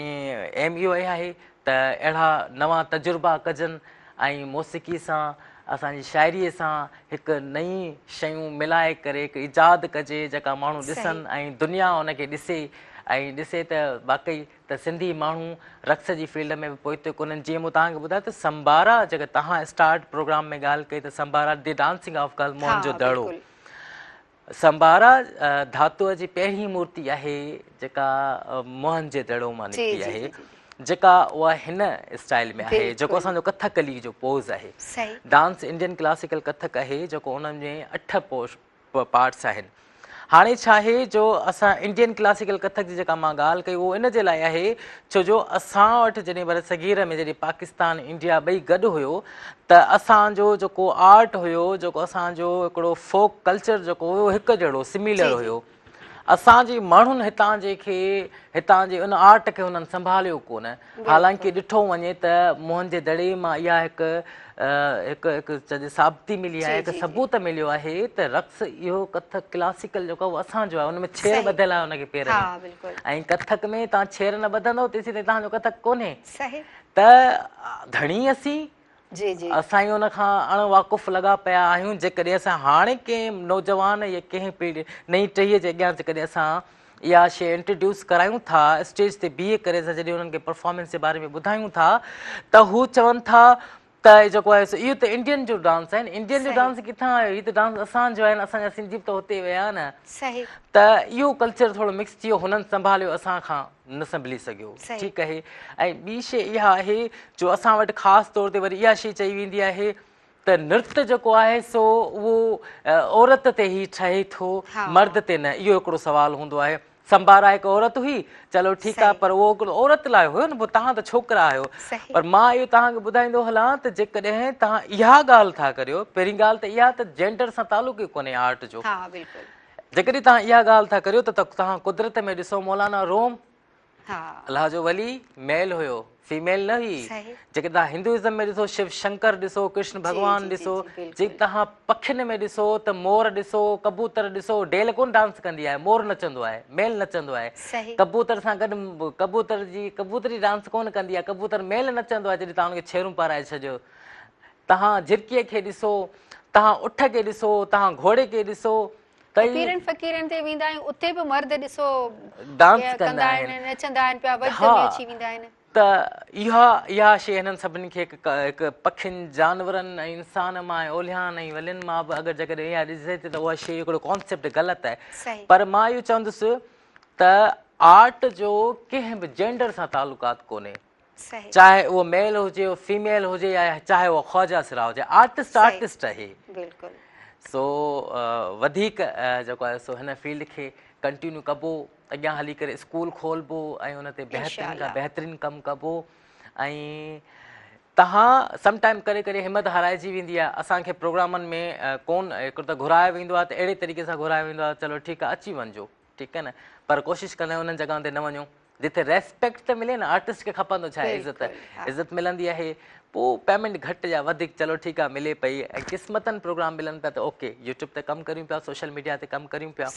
ايم اهو ئي آهي ته اهڙا نوان تجربا ڪجن ۽ موسيقي سان اسان جي شاعري سان هڪ نئين شيون ملائي ڪري هڪ ايجاد ڪجي جيڪا ماڻهو ڏسن ۽ دنيا ان کي ڏسي ۽ ڏسي ته واقعي ته سنڌي ماڻهو رقص جي فيلڊ ۾ به پوئتي ڪونهن جيئن مون توهان کي ٻڌايو ته سمبارا جيڪا توهان اسٽارٽ پروگرام ۾ ڳالهه ڪئي ته سمبارا the dancing of girl موهن جو دڙو سمبارا ڌاتوء جي پهرين مورتي آهي جيڪا موهن جي دڙو مان نڪتي آهي جيڪا اها هن اسٽائل ۾ آهي جيڪو اسان جو ڪٿڪ ڪلي جو پوز آهي ڊانس انڊين ڪلاسيڪل ڪٿڪ آهي جيڪو ان ۾ 8 پارٽس آهن هاڻي ڇا آهي جو اسان انڊين ڪلاسيڪل ڪٿڪ جي جيڪا مان ڳالهه ڪئي اهو ان جي لاء آهي ڇو جو اسان وٽ جڏهن برصغير ۾ جڏهن پاڪستان انڊيا ٻئي گڏ هيو ته اسان جو جيڪو آرٽ هيو جيڪو اسان جو هڪڙو فوڪ ڪلچر جيڪو هيو هڪ جهڙو سميلر هيو. اسان جي ماڻهن هتان جي کي هتان جي ان آرٽ کي انهن سنڀاليو ڪونه. حالانڪه ڏٺو وڃي ته موهن جي دڙي مان اها هڪ هڪ هڪ چئجي ثابتي ملي آهي هڪ ثبوت مليو آهي ته رقص اهو ڪٿڪ ڪلاسيڪل جيڪو آهي اهو اسان جو آهي ان ۾ ڇير ٻڌل آهي ان کي پير ۾ ۽ ڪٿڪ ۾ توهان ڇير نه ٻڌندؤ تيسين تائين توهان جو ڪٿڪ ڪونهي ته ڌڻي اسين اسان ئي ان کان اڻ واقف لڳا پيا آهيون جيڪڏهن اسان هاڻي ڪنهن نوجوان يا ڪنهن پيڙهي نئين ٽهيء جي اڳيان جيڪڏهن اسان اها شيء انٽروڊيوس ڪرايون ٿا اسٽيج تي بيهي ڪري اسان جڏهن انهن کي پرفارمنس جي باري ۾ ٻڌايون ٿا ته هو چون ٿا ته جيڪو آهي سو اهو ته انڊين جو ڊانس آهي انڊين جو ڊانس ڪٿان آيو هي ته ڊانس اسان جو آهي اسان جا سنڌي به ته هتي ويا نه ته اهو ڪلچر ٿورو مڪس ٿي ويو هنن سنڀاليو اسان کان نه سنڀلي سگهيو ٺيڪ آهي ۽ ٻي شيء اها آهي جو اسان وٽ خاص طور تي وري اها شيء چئي ويندي آهي ته نرت جيڪو آهي سو اهو عورت تي ئي ٺهي ٿو مرد تي نه اهو هڪڙو سوال هوندو آهي سمبارا هڪ عورت هئي چلو ٺيڪ آهي پر اهو هڪڙو عورت لاء هيو نه پوء توهان ته ڇوڪرا آهيو پر مان اهو توهان کي ٻڌائيندو هلان ته جيڪڏهن توهان اها ڳالهه ٿا ڪريو پهرين ڳالهه ته اها ته جينڊر سان تعلق ئي ڪونهي آرٽ جو جيڪڏهن توهان اها ڳالهه ٿا ڪريو ته توهان قدرت ۾ ڏسو مولانا روم الله جو ولي ميل هيو فيميل نه هئي جيڪڏهن توهان هندوازم ۾ ڏسو شو شنڪر ڏسو ڪرشن ڀڳوان ڏسو جي توهان پکين ۾ ڏسو ته مور ڏسو ڪبوتر ڏسو ڊيل ڪون ڊانس ڪندي آهي مور نچندو آهي ميل نچندو آهي ڪبوتر سان گڏ ڪبوتر جي ڪبوتري ڊانس ڪون ڪندي آهي ڪبوتر ميل نچندو آهي جڏهن توهان ان کي ڇيرون پارائي ڇڏيو توهان جهرڪيء کي ڏسو توهان اٺ کي ڏسو توهان گهوڙي کي ڏسو ته پيرن فقيرن تي ويندا آهيون اتي به مرد ڏسو ڊانس ڪندا آهن نچندا آهن پيا وجد ۾ اچي ويندا آهن. ته اها اها شيء هنن سڀني کي هڪ هڪ پکين جانورن ۽ انسان مان ۽ اوليائن ۽ ولين مان به اگر جيڪڏهن اها ڏسجي ٿي ته اها شيء هڪڙو ڪانسيپٽ غلط آهي پر مان اهو چوندس ته آرٽ جو ڪنهن به جينڊر سان تعلقات ڪونهي چاهي اهو ميل هجي اهو فيميل هجي يا چاهي اهو خواجه سرا هجي آرٽسٽ آرٽسٽ آهي بلڪل سو وڌيڪ جيڪو آهي سو هن فيلڊ کي ڪنٽينيو ڪبو اڳيان هلي ڪري اسڪول کولبو ۽ ان تي بهترين کان بهترين ڪم ڪبو ۽ تهان سم ٽائيم ڪري ڪري همت هارائجي ويندي آهي اسان کي پروگرامن ۾ ڪون هڪ ته گهرايو ويندو آهي ته اهڙي طريقي سان گهرايو ويندو آهي چلو ٺيڪ آهي اچي وڃجو ٺيڪ آهي نه پر ڪوشش ڪندا آهيون انهن جڳهن تي نه وڃون جتي ريسپيڪٽ ته ملي نه آرٽسٽ کي کپندو ڇا آهي عزت عزت ملندي آهي پوء پيمنٽ گهٽ يا وڌيڪ چلو ٺيڪ آهي ملي پئي ۽ قسمتن پروگرام ملن پيا ته اوڪي يوٽيوب تي ڪم ڪريون پيا سوشل ميڊيا تي ڪم ڪريون پيا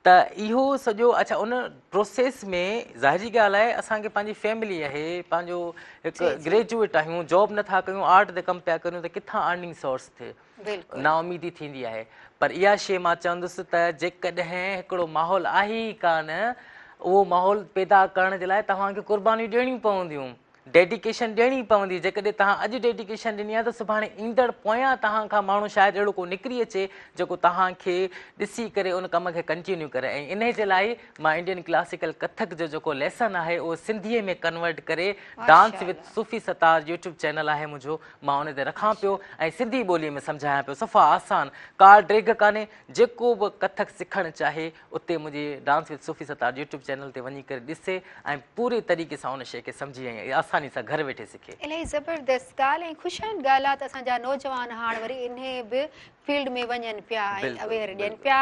ته اهو سڄو اڇا ان پروسيس ۾ ظاهري ڳالهه آهي اسان کي پنهنجي فيملي آهي پنهنجو هڪ گريجوئيٽ آهيون جاب نٿا ڪيون آرٽ تي ڪم پيا ڪريون ته ڪٿان ارننگ سورس ٿئي نااميدي ٿيندي آهي پر اها شيء مان چوندس ته جيڪڏهن هڪڙو ماحول آهي ئي ڪانه اهو ماحول پيدا ڪرڻ جي لاء توهان کي قربانيون ڏيڻيون پونديون ڊيڊيڪيشن ڏيڻي پوندي جيڪڏهن توهان اڄ ڊيڊيڪيشن ڏني آهي ته سڀاڻي ايندڙ پويان توهان کان ماڻهو شايد اهڙو ڪو نڪري اچي جيڪو توهان کي ڏسي ڪري ان ڪم کي ڪنٽينيو ڪري ۽ انهي جي لاء مان انڊين ڪلاسيڪل ڪٿڪ جو جيڪو ليسن آهي اهو سنڌيء ۾ ڪنورٽ ڪري dance with Sufi Sattar YouTube channel آهي منهنجو مان ان تي رکان پيو ۽ سنڌي ٻوليء ۾ سمجهايان پيو صفا آسان ڪا ڊيگهه ڪانهي جيڪو به ڪٿڪ سکڻ چاهي اتي منهنجي dance with Sufi Sattar YouTube channel تي وڃي ڪري ڏسي ۽ پوري طريقي سان ان شيء کي سمجهي ۽ آساني سان گهر ويٺي سکي. الاهي زبردست ڳالهه ۽ خوش آئند ڳالهه آ ته اسان جا نوجوان هاڻ وري انهي به فيلڊ ۾ وڃن پيا ۽ اويئر ڏين پيا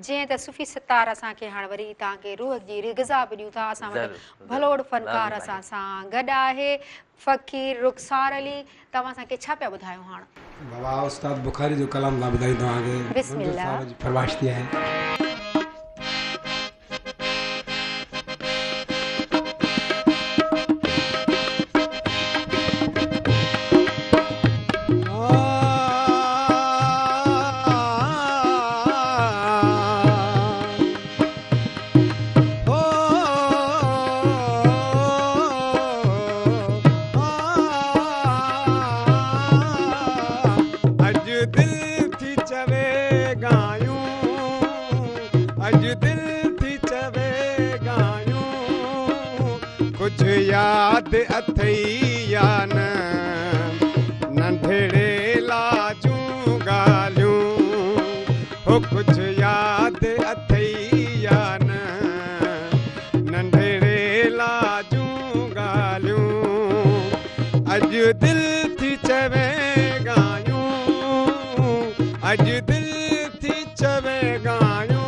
جئين ته صوفي ستار اسان کي هاڻ وري توهان کي روح جي غذا به ڏيون ٿا اسان وٽ ڀلوڙ فنڪار اسان سان گڏ آهي فقير رخسار علي توهان اسان کي ڇا پيا ٻڌايو هاڻ. بابا استاد بخاري جو ڪلام ٿا ٻڌايون توهان کي بسم منظور الله. صاحب جي فرمائش تي آهي. اڄ دل ٿي چوي ڳايون اڄ دل ٿي چوي ڳايون ڪجهه ياد اٿئي يا نه ننڍڙي لا جون ڳالهيون هو ڪجهه ياد اٿئي يا نه ننڍڙي لا جون ڳالهيون اڄ دل ٿي چوي ڳايون اڄ دل ٿي چوي ڳايون.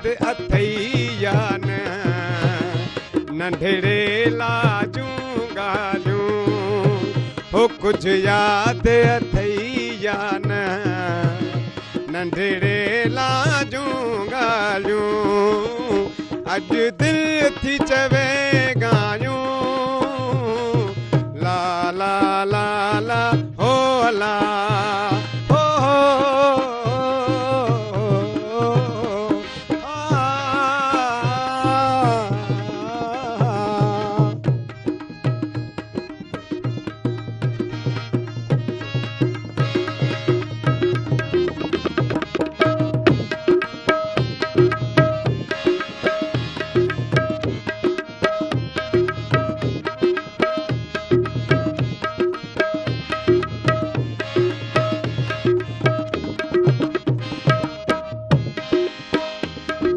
ياد اٿئي يا نه، ننڍڙي لا جون ڳالهيون، هو ڪجهه ياد اٿئي يا نه، ننڍڙي لا جون ڳالهيون، اڄ دل ٿي چوي ڳايون، لا لا لا لا هو لا هو هو آ.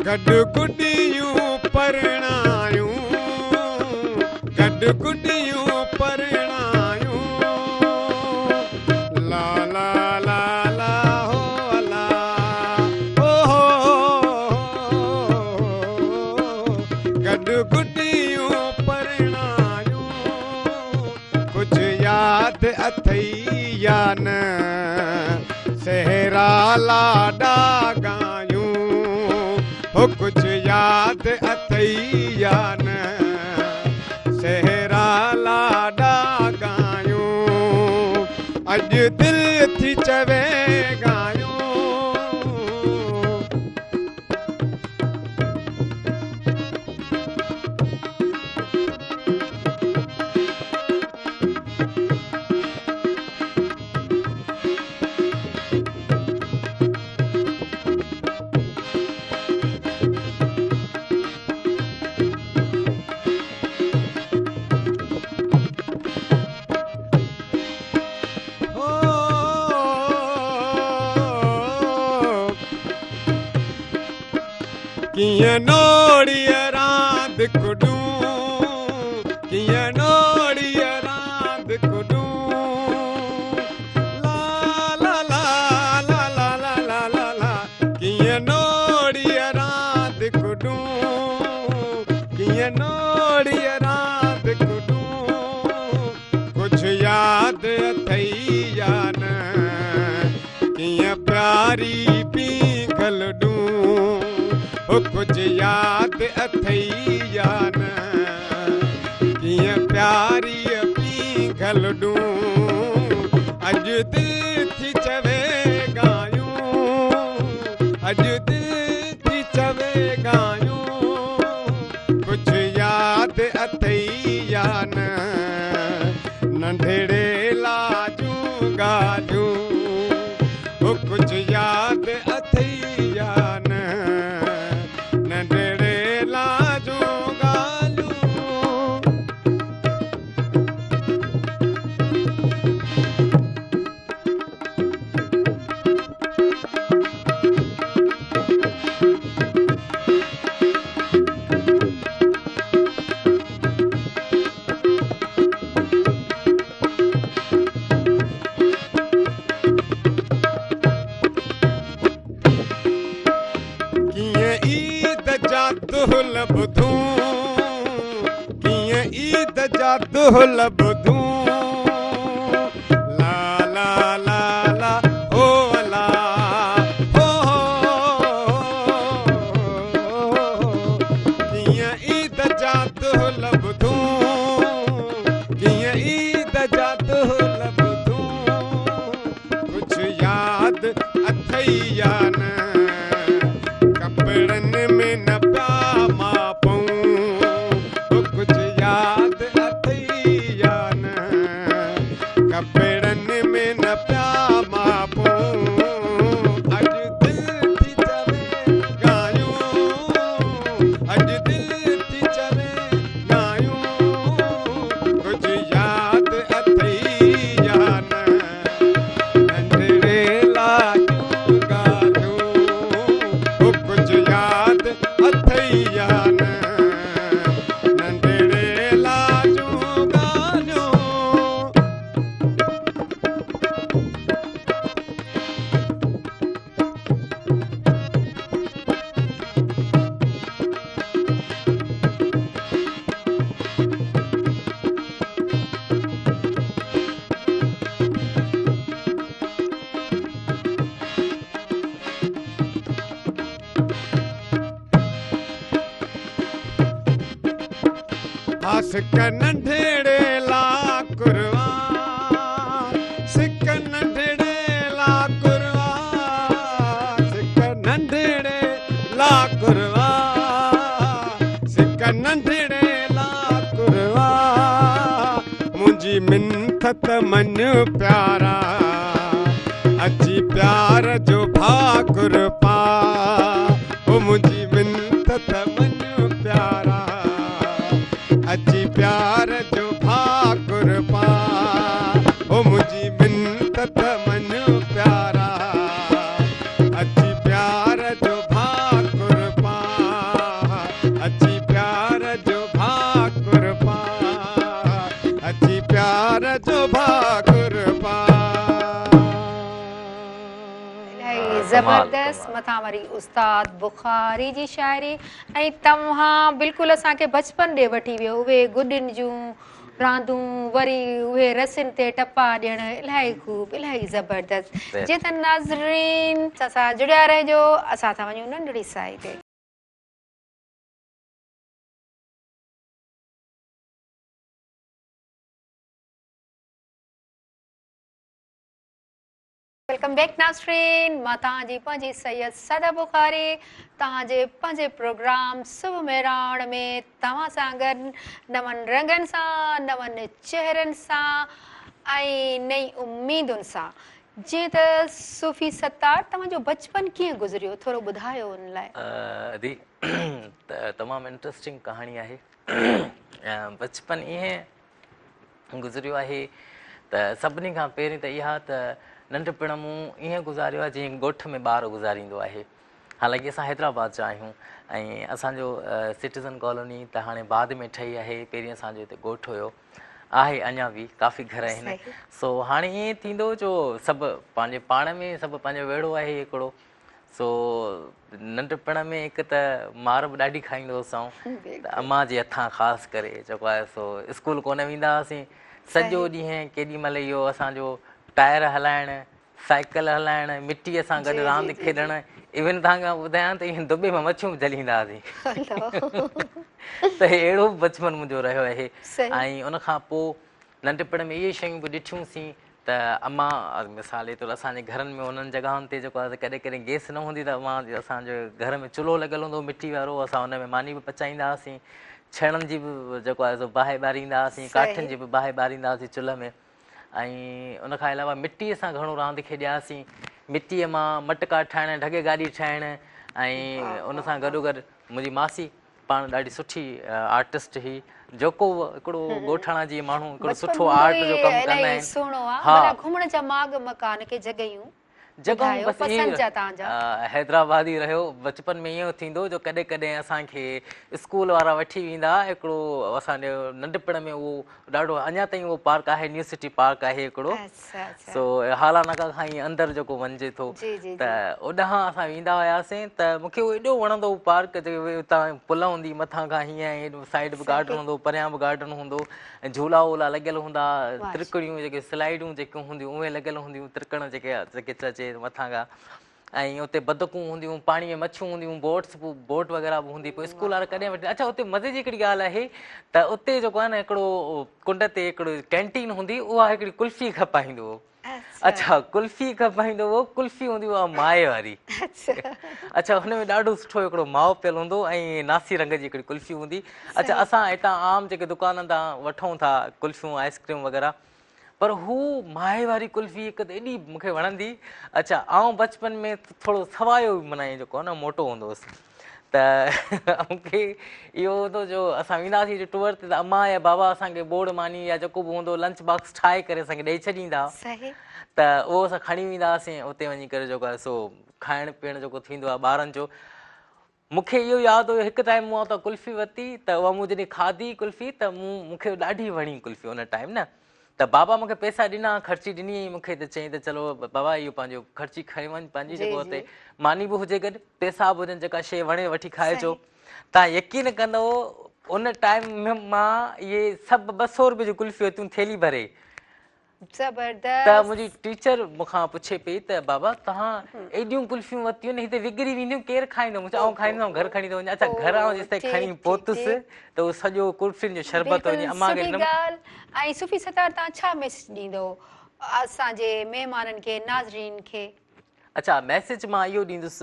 گڏ گڏيون پرڻايون، گڏ گڏيون پرڻايون، لا لا لا لا هو لا هو هو، گڏ گڏيون پرڻايون، ڪجهه ياد اٿئي يا نه، سهرا لاڏا ڳايون، هو ڪجهه ياد اٿئي يا نه، سهرا لاڏا ڳايون، اڄ دل ٿي چوي ڳايون. هو ڪيئن نوڙيء راند ڪڏون، ڪيئن نوڙيء راند ڪڏون، لا لا لا لا لا لا لا لا لا، ڪيئن نوڙيء راند ڪڏون، ڪيئن نوڙيء راند ڪڏون، ڪجهه ياد اٿئي يا نه، ڪيئن پياري پينگهل ڏون، هو ڪجهه ياد اٿئي يا نه، ڪيئن پياري پينگهل ڏون، اڄ دل ٿي چوي ڳايون، اڄ دل ٿي چوي ڳايون، ڪجهه ياد اٿئي يا نه، ننڍڙي لا جون ڳالهيون، هو ڪجهه ياد اٿئي يا نه، ننڍڙي لا جون ڳالهيون. ڪيئن عيد جا دهل ٻڌون، ڪيئن عيد جا دهل ٻڌون، لا لا لا لا هو لا هو هو، ڪيئن عيد جا دهل ٻڌون، ڪيئن عيد جا دهل ٻڌون، ڪجهه ياد اٿئي يا نه، ڪپڙن ۾ نه پيا ماپون، ڪجهه ياد اٿئي يا نه، ڪپڙن ۾ نه پيا ماپون، اڄ دل ٿي چوي ڳايون، اڄ دل ٿي چوي ڳايون، ڪجهه ياد اٿئي يا نه، ننڍڙي لا جون ڳالهيون. سڪ ننڍڙي لا قربان، سڪ ننڍڙي لا قربان، سڪ ننڍڙي لا قربان، سڪ ننڍڙي لا قربان، منهنجي منٿ ته مڃ پيارا، اچي پيار جو ڀاڪر پاء، او منهنجي منٿ ته مڃ پيارا، اچي پيار جو ڀاڪر پاء، او منهنجي منٿ ته مڃ پيارا، اچي پيار جو ڀاڪر پاء، اچي پيار جو ڀاڪر پاء، اچي پيار جو ڀاڪر پاء. الاهي زبردست مٿان وري استاد بخاري جي شاعري ۽ توهان بلڪل اسان کي بچپن ڏي وٺي ويو اهي گڏين جون راندون وري اهي رسين تي ٽپا ڏيڻ الاهي خوب الاهي زبردست جي ته ناظرين اسان سان جڙيا رهجو اسان ٿا وڃون ننڍڙي ساهي تي. Welcome back ناظرين مان توهان جي پنهنجي سيد سدا بخاري توهان جي پنهنجي پروگرام صبح مهراڻ ۾ توهان سان گڏ نون رنگن سان نون چهرن سان ۽ نئين اميدن سان جيئن ته صوفي ستار توهان جو بچپن ڪيئن گذريو ٿورو ٻڌايو ان لاء. ادي تمام انٽرسٽنگ ڪهاڻي آهي بچپن ائين گذريو آهي ته سڀني کان پهرين ته اها ته ننڍپڻ مون ائين گذاريو آهي جيئن ڳوٺ ۾ ٻار گذاريندو آهي حالانڪه اسان حيدرآباد جا آهيون ۽ اسان جو سٽيزن ڪالوني ته هاڻي بعد ۾ ٺهي آهي پهرين اسان جو هتي ڳوٺ هيو آهي اڃا به ڪافي گهر آهن سو هاڻي ائين ٿيندو جو سڀ پنهنجي پاڻ ۾ سڀ پنهنجو ويڙهو آهي هڪڙو سو ننڍپڻ ۾ هڪ ته مار به ڏاڍي کائيندو هوس آئون ته امان جي هٿان خاص ڪري جيڪو آهي سو اسڪول ڪونه ويندا هئاسين سڄو ڏينهن ڪيڏي مهل اهو اسان جو ٽائر هلائڻ سائيڪل هلائڻ مٽيء سان گڏ راند کيڏڻ ايون توهان کي ٻڌايان ته ايون دٻي مان مڇيون به جهليندا هئاسين ته اهڙو به بچپن منهنجو رهيو آهي ۽ ان کان پوء ننڍپڻ ۾ اهي شيون به ڏٺيون سين ته امان مثال جي طور اسان جي گهرن ۾ انهن جڳهن تي جيڪو آهي ڪڏهن ڪڏهن گئس نه هوندي ته امان اسان جي گهر ۾ چلهو لڳل هوندو هو مٽي وارو اسان ان ۾ ماني به پچائيندا هئاسين ڇڻن جي به جيڪو آهي سو باهه ٻاريندا هئاسين ڪاٺين جي به باهه ٻاريندا هئاسين چلهه ۾ ۽ ان کان علاوه مٽي سان گهڻو راند کيڏياسين مٽيء مان مٽڪا ٺاهڻ ڍڳي گاڏي ٺاهڻ ۽ ان سان گڏو گڏ منهنجي ماسي پاڻ ڏاڍي سٺي آرٽسٽ هئي جيڪو هڪڙو ڳوٺاڻا جيئن ماڻهو هڪڙو سٺو آرٽ جو ڪم ڪندا آهن سهڻو آ ڀلا گهمڻ جا ماڳ مڪان ڪي جڳهيون جڳهيون بس پسند جا توهان جا حيدرآباد ئي رهيو بچپن ۾ ائين ٿيندو جو ڪڏهن ڪڏهن اسان کي اسڪول وارا وٺي ويندا هڪڙو اسان جو ننڍپڻ ۾ اهو ڏاڍو اڃا تائين اهو پارڪ آهي نيو سٽي پارڪ آهي هڪڙو سو هالا ناڪا کان ائين اندر جيڪو وڃجي ٿو ته اوڏانهن اسان ويندا هياسين ته مون کي اهو ايڏو وڻندو هو پارڪ جيڪو اتان پل هوندي مٿان کان هيئن هيڏو سائيڊ به گارڊن هوندو پريان به گارڊن هوندو ۽ جهولا وولا لڳل هوندا ترڪڙيون جيڪي سلائيڊون جيڪيون هونديون اهي لڳل هونديون ترڪڻ جيڪي جيڪي چئجي مٿان کان ۽ اتي بدڪون هونديون پاڻي ۾ مڇيون هونديون بوٽس به بوٽ وغيره به هوندي پوء اسڪول وارا ڪڏهن وٺي اڇا اتي مزي جي هڪڙي ڳالهه آهي ته اتي جيڪو آهي نه هڪڙو ڪنڊ تي هڪڙو ڪينٽين هوندي اها هڪڙي قلفي کپائيندو هو اڇا قلفي کپائيندو هو قلفي هوندي اها مائي واري اڇا هن ۾ ڏاڍو سٺو هڪڙو مائو پيل هوندو ۽ ناسي رنگ جي هڪڙي قلفي هوندي اڇا اسان هتان عام جيڪي دڪانن تان وٺون ٿا قلفيون آئس ڪريم وغيره پر هو مائي واري قلفي هڪ ته ايڏي مون کي وڻندي اڇا آئون بچپن ۾ ٿورو سوايو معنيٰ ائين جيڪو آهي نه موٽو هوندو هوس ته مون کي اهو هوندو جو اسان ويندا هئاسين ٽوئر تي ته امان يا بابا اسان کي ٻوڙ ماني يا جيڪو به هوندو لنچ باڪس ٺاهي ڪري اسان کي ڏئي ڇڏيندا ته اهو اسان کڻي ويندا هئاسين اتي وڃي ڪري جيڪو آهي سو کائڻ پيئڻ جيڪو ٿيندو آهي ٻارن جو مون کي اهو ياد هيو هڪ ٽائيم مون اتان قلفي ورتي ته اها مون جڏهن کاڌي قلفي ته مون مون کي ڏاڍي وڻي قلفي ان ٽائيم نه ته بابا مون کي پئسا ڏنا خرچي ڏني مون کي ته چيائين ته چلو بابا اهو پنهنجو خرچي کڻي وڃ پنهنجي جيڪو اتي ماني به هجي گڏ پئسا به هجن جيڪا شيء وڻي وٺي کائجو توهان يقين ڪندو ان ٽائيم مان اهي سڀ 200 روپيه جون قلفيون ورتيون ٿيلهي ڀري. زبردست. ته منهنجي ٽيچر مون کان پڇي پئي ته بابا توهان ايڏيون قلفيون ورتيون آهن هتي وگڙي وينديون ڪير کائيندو؟ مون چيو آئون کائيندس آئون گهر کڻي ٿو وڃان. اڇا گهر آئون جيستائين کڻي پهتس ته اهو سڄو قلفين جو شربت وڃي امان کي ڏنم. بلڪل سٺي ڳالهه. ۽ صوفي ستار توهان ڇا ميسيج ڏيندو اسان جي مهمانن کي ناظرين کي؟ اڇا ميسيج مان اهو ڏيندس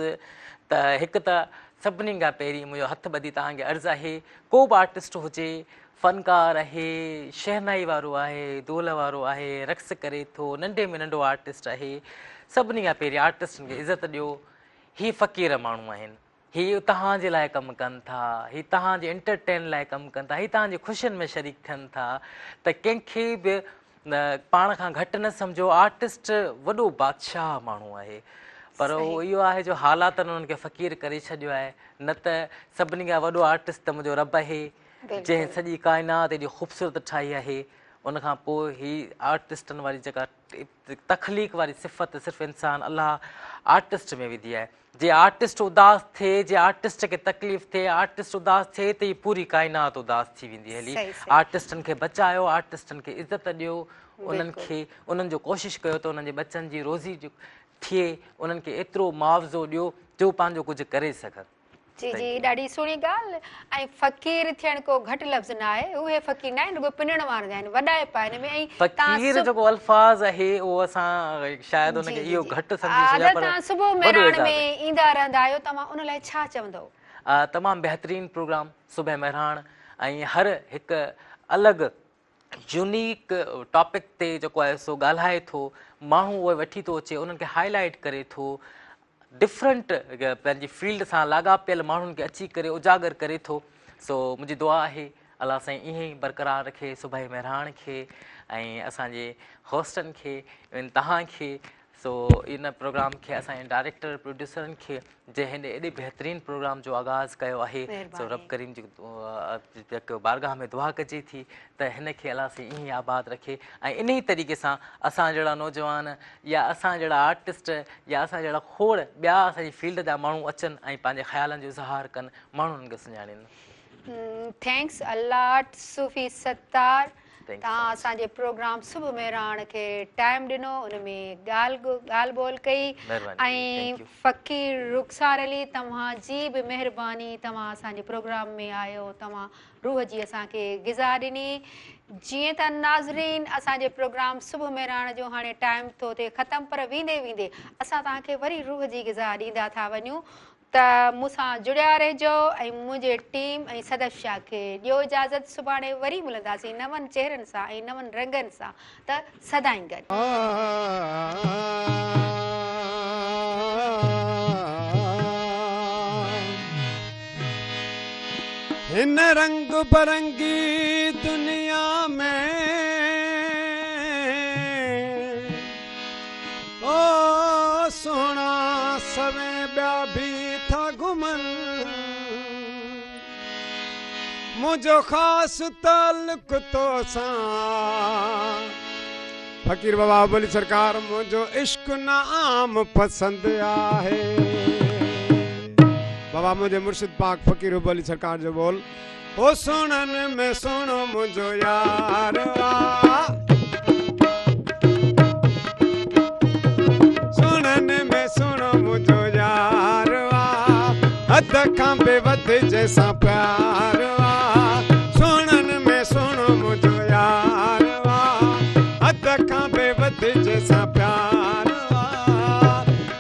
ته هڪ ته سڀني کان پهرين منهنجو هٿ ٻڌي توهان کي عرض آهي ڪو به آرٽسٽ هجي فنڪار آهي شهنائي وارو آهي دول وارو آهي رقص ڪري ٿو ننڍي ۾ ننڍو آرٽسٽ آهي سڀني کان پهرين آرٽسٽن کي عزت ڏيو هي فقير ماڻهو آهن هي توهان جي لاء ڪم ڪن ٿا، هي توهان جي انٽرٽين لاء ڪم ڪن ٿا، هي توهان جي خوشين ۾ شريڪ ٿين ٿا ته ڪنهن کي به پاڻ کان گهٽ نه سمجهو، آرٽسٽ وڏو بادشاهه ماڻهو آهي پر اهو اهو آهي جو حالاتن انهن کي فقير ڪري ڇڏيو آهي نه ته سڀني کان وڏو آرٽسٽ ته منهنجو رب آهي جنهن سڄي ڪائنات ايڏي خوبصورت ٺاهي آهي ان کان پوء هي آرٽسٽن واري جيڪا تخليق واري صفت صرف انسان الله آرٽسٽ ۾ وڌي آهي جي آرٽسٽ اداس ٿئي، جي آرٽسٽ کي تڪليف ٿئي، آرٽسٽ اداس ٿئي ته هي پوري ڪائنات اداس ٿي ويندي هلي. آرٽسٽن کي بچايو، آرٽسٽن کي عزت ڏيو، انهن کي انهن جو ڪوشش ڪيو ته انهن جي ٻچن جي روزي ٿئي، انهن کي ايترو معاوضو ڏيو جو پنهنجو ڪجهه ڪري سگهن. جي جي ڏاڍي سهڻي ڳالهه ۽ فقير ٿيڻ ڪو گهٽ لفظ نه آهي اهي فقير نه آهن رڳو پنڻ وارا آهن وڏائپ آهي ان ۾ ۽ فقير جيڪو الفاظ آهي اهو اسان شايد ان کي اهو گهٽ سمجهي ڇڏيا پر توهان صبح مهراڻ ۾ ايندا رهندا آهيو توهان ان لاء ڇا چوندؤ؟ تمام بهترين پروگرام صبح مهراڻ ۽ هر هڪ الڳ يونيڪ ٽاپڪ تي جيڪو آهي سو ڳالهائي ٿو ماڻهو اهي وٺي ٿو اچي انهن کي هائي لائيٽ ڪري ٿو ڊفرنٽ پنهنجي فيلڊ سان لاڳاپيل ماڻهن کي اچي ڪري اجاگر ڪري ٿو سو منهنجي دعا آهي الله سائين ائين ئي برقرار رکي صبح مهراڻ کي ۽ اسان جي هوسٽن کي توهان کي سو ان پروگرام کي اسان جي ڊائريڪٽر پروڊيوسرن کي جنهن هن ايڏي بهترين پروگرام جو آغاز ڪيو آهي سو رب ڪريم جي جيڪو بارگاهه ۾ دعا ڪجي ٿي ته هن کي الله سائين ائين ئي آباد رکي ۽ انهي طريقي سان اسان جهڙا نوجوان يا اسان جهڙا آرٽسٽ يا اسان جهڙا کوڙ ٻيا اسان جي فيلڊ جا ماڻهو اچن ۽ پنهنجي خيالن جو اظهار ڪن ماڻهو انهن کي سڃاڻين. ٿينڪس الاٽ صوفي ستار توهان اسان جي پروگرام صبح مهراڻ کي ٽائيم ڏنو ان ۾ ڳالهه ڳالهه ٻولهه ڪئي ۽ فقير رخسار علي توهان جي به مهرباني توهان اسان جي پروگرام ۾ آيو توهان روح جي اسان کي غذا ڏني جيئن ته ناظرين اسان جي پروگرام صبح مهراڻ جو هاڻي ٽائيم ٿو ٿئي ختم پر ويندي ويندي اسان توهان کي وري روح جي غذا ڏيندا ٿا وڃون ته مون سان جڙيا رهجو ۽ منهنجي ٽيم ۽ صدف شاهه کي ڏيو اجازت سڀاڻي وري ملنداسين نون چهرن سان ۽ نون رنگن سان ته سدائين گڏ. هن رنگ برنگي دنيا ۾. او سهڻا سوين ٻيا ڀي ٿا گهمن. منهنجو خاص تعلق توسان. فقير بابا ابولي سرڪار منهنجو عشق نه عام پسند آهي. بابا منهنجي مرشد پاڪ فقير ابولي سرڪار جو ٻول. هو سهڻن ۾ سهڻو منهنجو يار آ. سهڻن ۾ سهڻو منهنجو يار آ. حد کان به وڌ جنهن سان پيار آ. سهڻن ۾ سهڻو منهنجو يار آ. حد کان به وڌ جنهن سان پيار آ.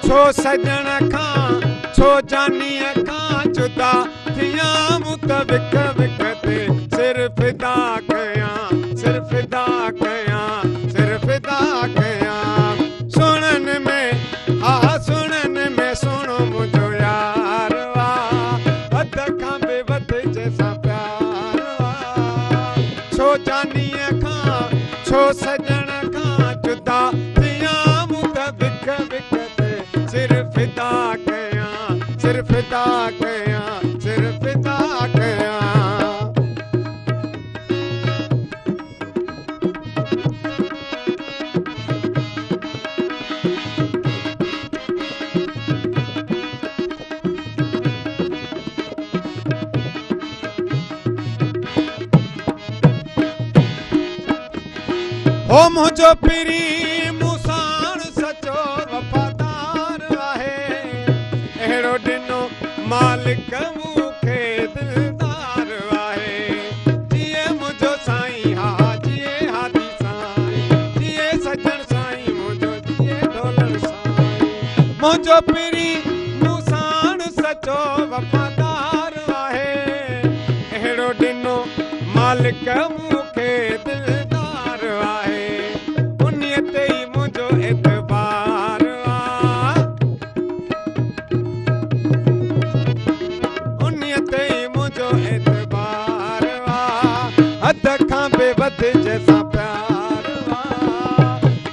ڇو سڄڻ کان ڇو جانيء کان جدا ٿيان مون ته وک وک تي سر فدا ڪيان سر فدا ڪيان سر فدا ڪيان سهڻن ۾ ها سهڻن ۾ سهڻو منهنجو يار آ حد کان به وڌ جنهن سان پيار آ ڇو جانيء کان ڇو سڄڻ کان جدا ٿيان مون ته وک وک تي سر فدا ڪيان سر فدا ڪيان سر فدا ڪيان. هو منهنجو پرين مون ساڻ سچو وفادار آهي. اهڙو ڏنو مالڪ مون کي دلدار آهي. جيئي منهنجو سائين ها جيئي هادي سائين، جيئي سڄڻ سائين منهنجو جيئي ڍولڻ سائين. منهنجو پرين مون ساڻ سچو وفادار آهي. اهڙو ڏنو مالڪ مون کي دلدار آهي. انهيء تي ئي منهنجو اعتبار آ. انهيء تي ئي منهنجو اعتبار آ. حد کان به وڌ جنهن سان پيار آ.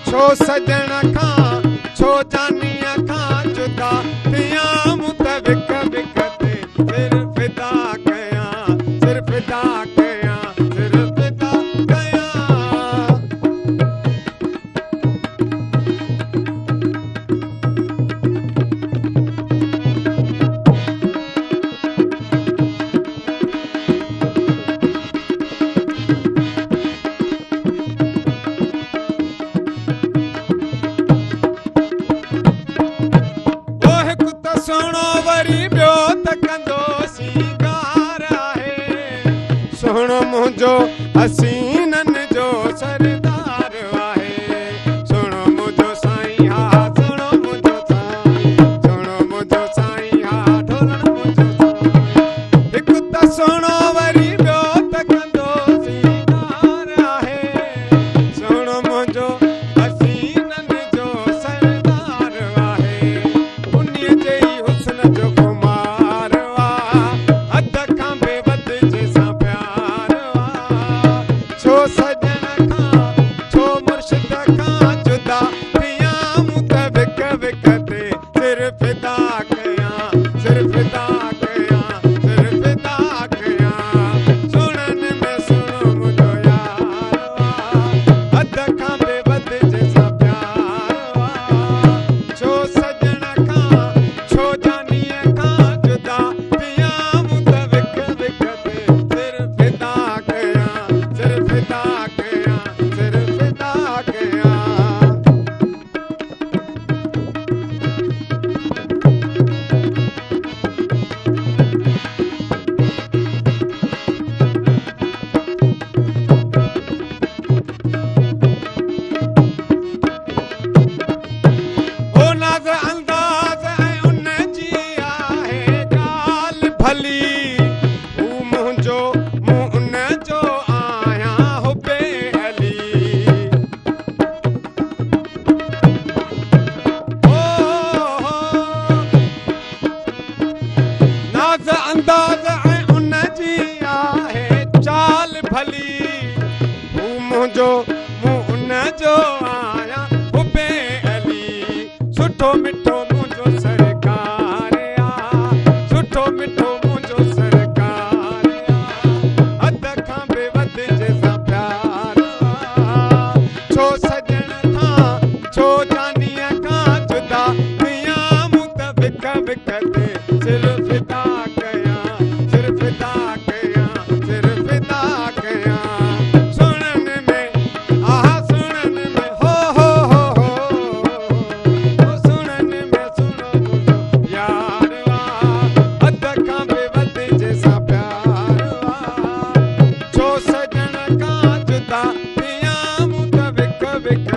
ڇو سڄڻ کان ڇو جانيء کان جدا ٿيان، مون ته وک وک تي سر فدا ڪيان، سر فدا ڪيان، سر فدا ڪيان. او هڪ ته سهڻو وري ٻيو ته ڪندو سينگار آهي. سهڻو منهنجو حسينن جو سردار آهي. سهڻو منهنجو سائين ها سهڻو منهنجو سائين، سهڻو منهنجو سائين ها ڍولڻ منهنجو سائين. هڪ ته سهڻو وري ٻيو ته ڪندو سينگار آهي. سهڻو منهنجو حسينن جو سردار آهي. انهيء جي ئي حسن جو خمار آ. حد کان به وڌ جنهن سان پيار آ. ڇو سڄڻ کان ڇو مرشد کان جدا ٿيان، مون ته وک وک تي سر فدا ڪيان، سر فدا ڪيان، سر فدا ڪيان. سهڻن ۾ سهڻو منهنجو يار آ. حد کان به وڌ جنهن سان پيار آ. ڇو سڄڻ کان ڇو جانيء کان جدا ٿيان، مون ته وک وک تي سر فدا ڪيان، سر فدا ڪيان، سر فدا ڪيان. او ناز انداز ۽ ان جي آهي ڳالهه ڀلي. هو منهنجو مون ان جو آهيان حب علي. او ناز انداز ۽ ان جي آهي چال ڀلي. هو منهنجو مون ان جو آهيان حب علي. سٺو مٺو منهنجو سرڪار آ. سٺو مٺو منهنجو سرڪار آ. حد کان به وڌ جنهن سان پيار آ. ڇو سڄڻ کان ڇو جانيء کان جدا ٿيان، مون ته وک وک تي سر فدا ڪيان، سر فدا ڪيان، سر فدا ڪيان. سهڻن ۾ آها سهڻن ۾ هو هو هو هو، هو سهڻن ۾ سهڻو منهنجو يار آ. حد کان به وڌ جنهن سان پيار آ. ڇو سڄڻ کان جدا ٿيان، مون ته وک وک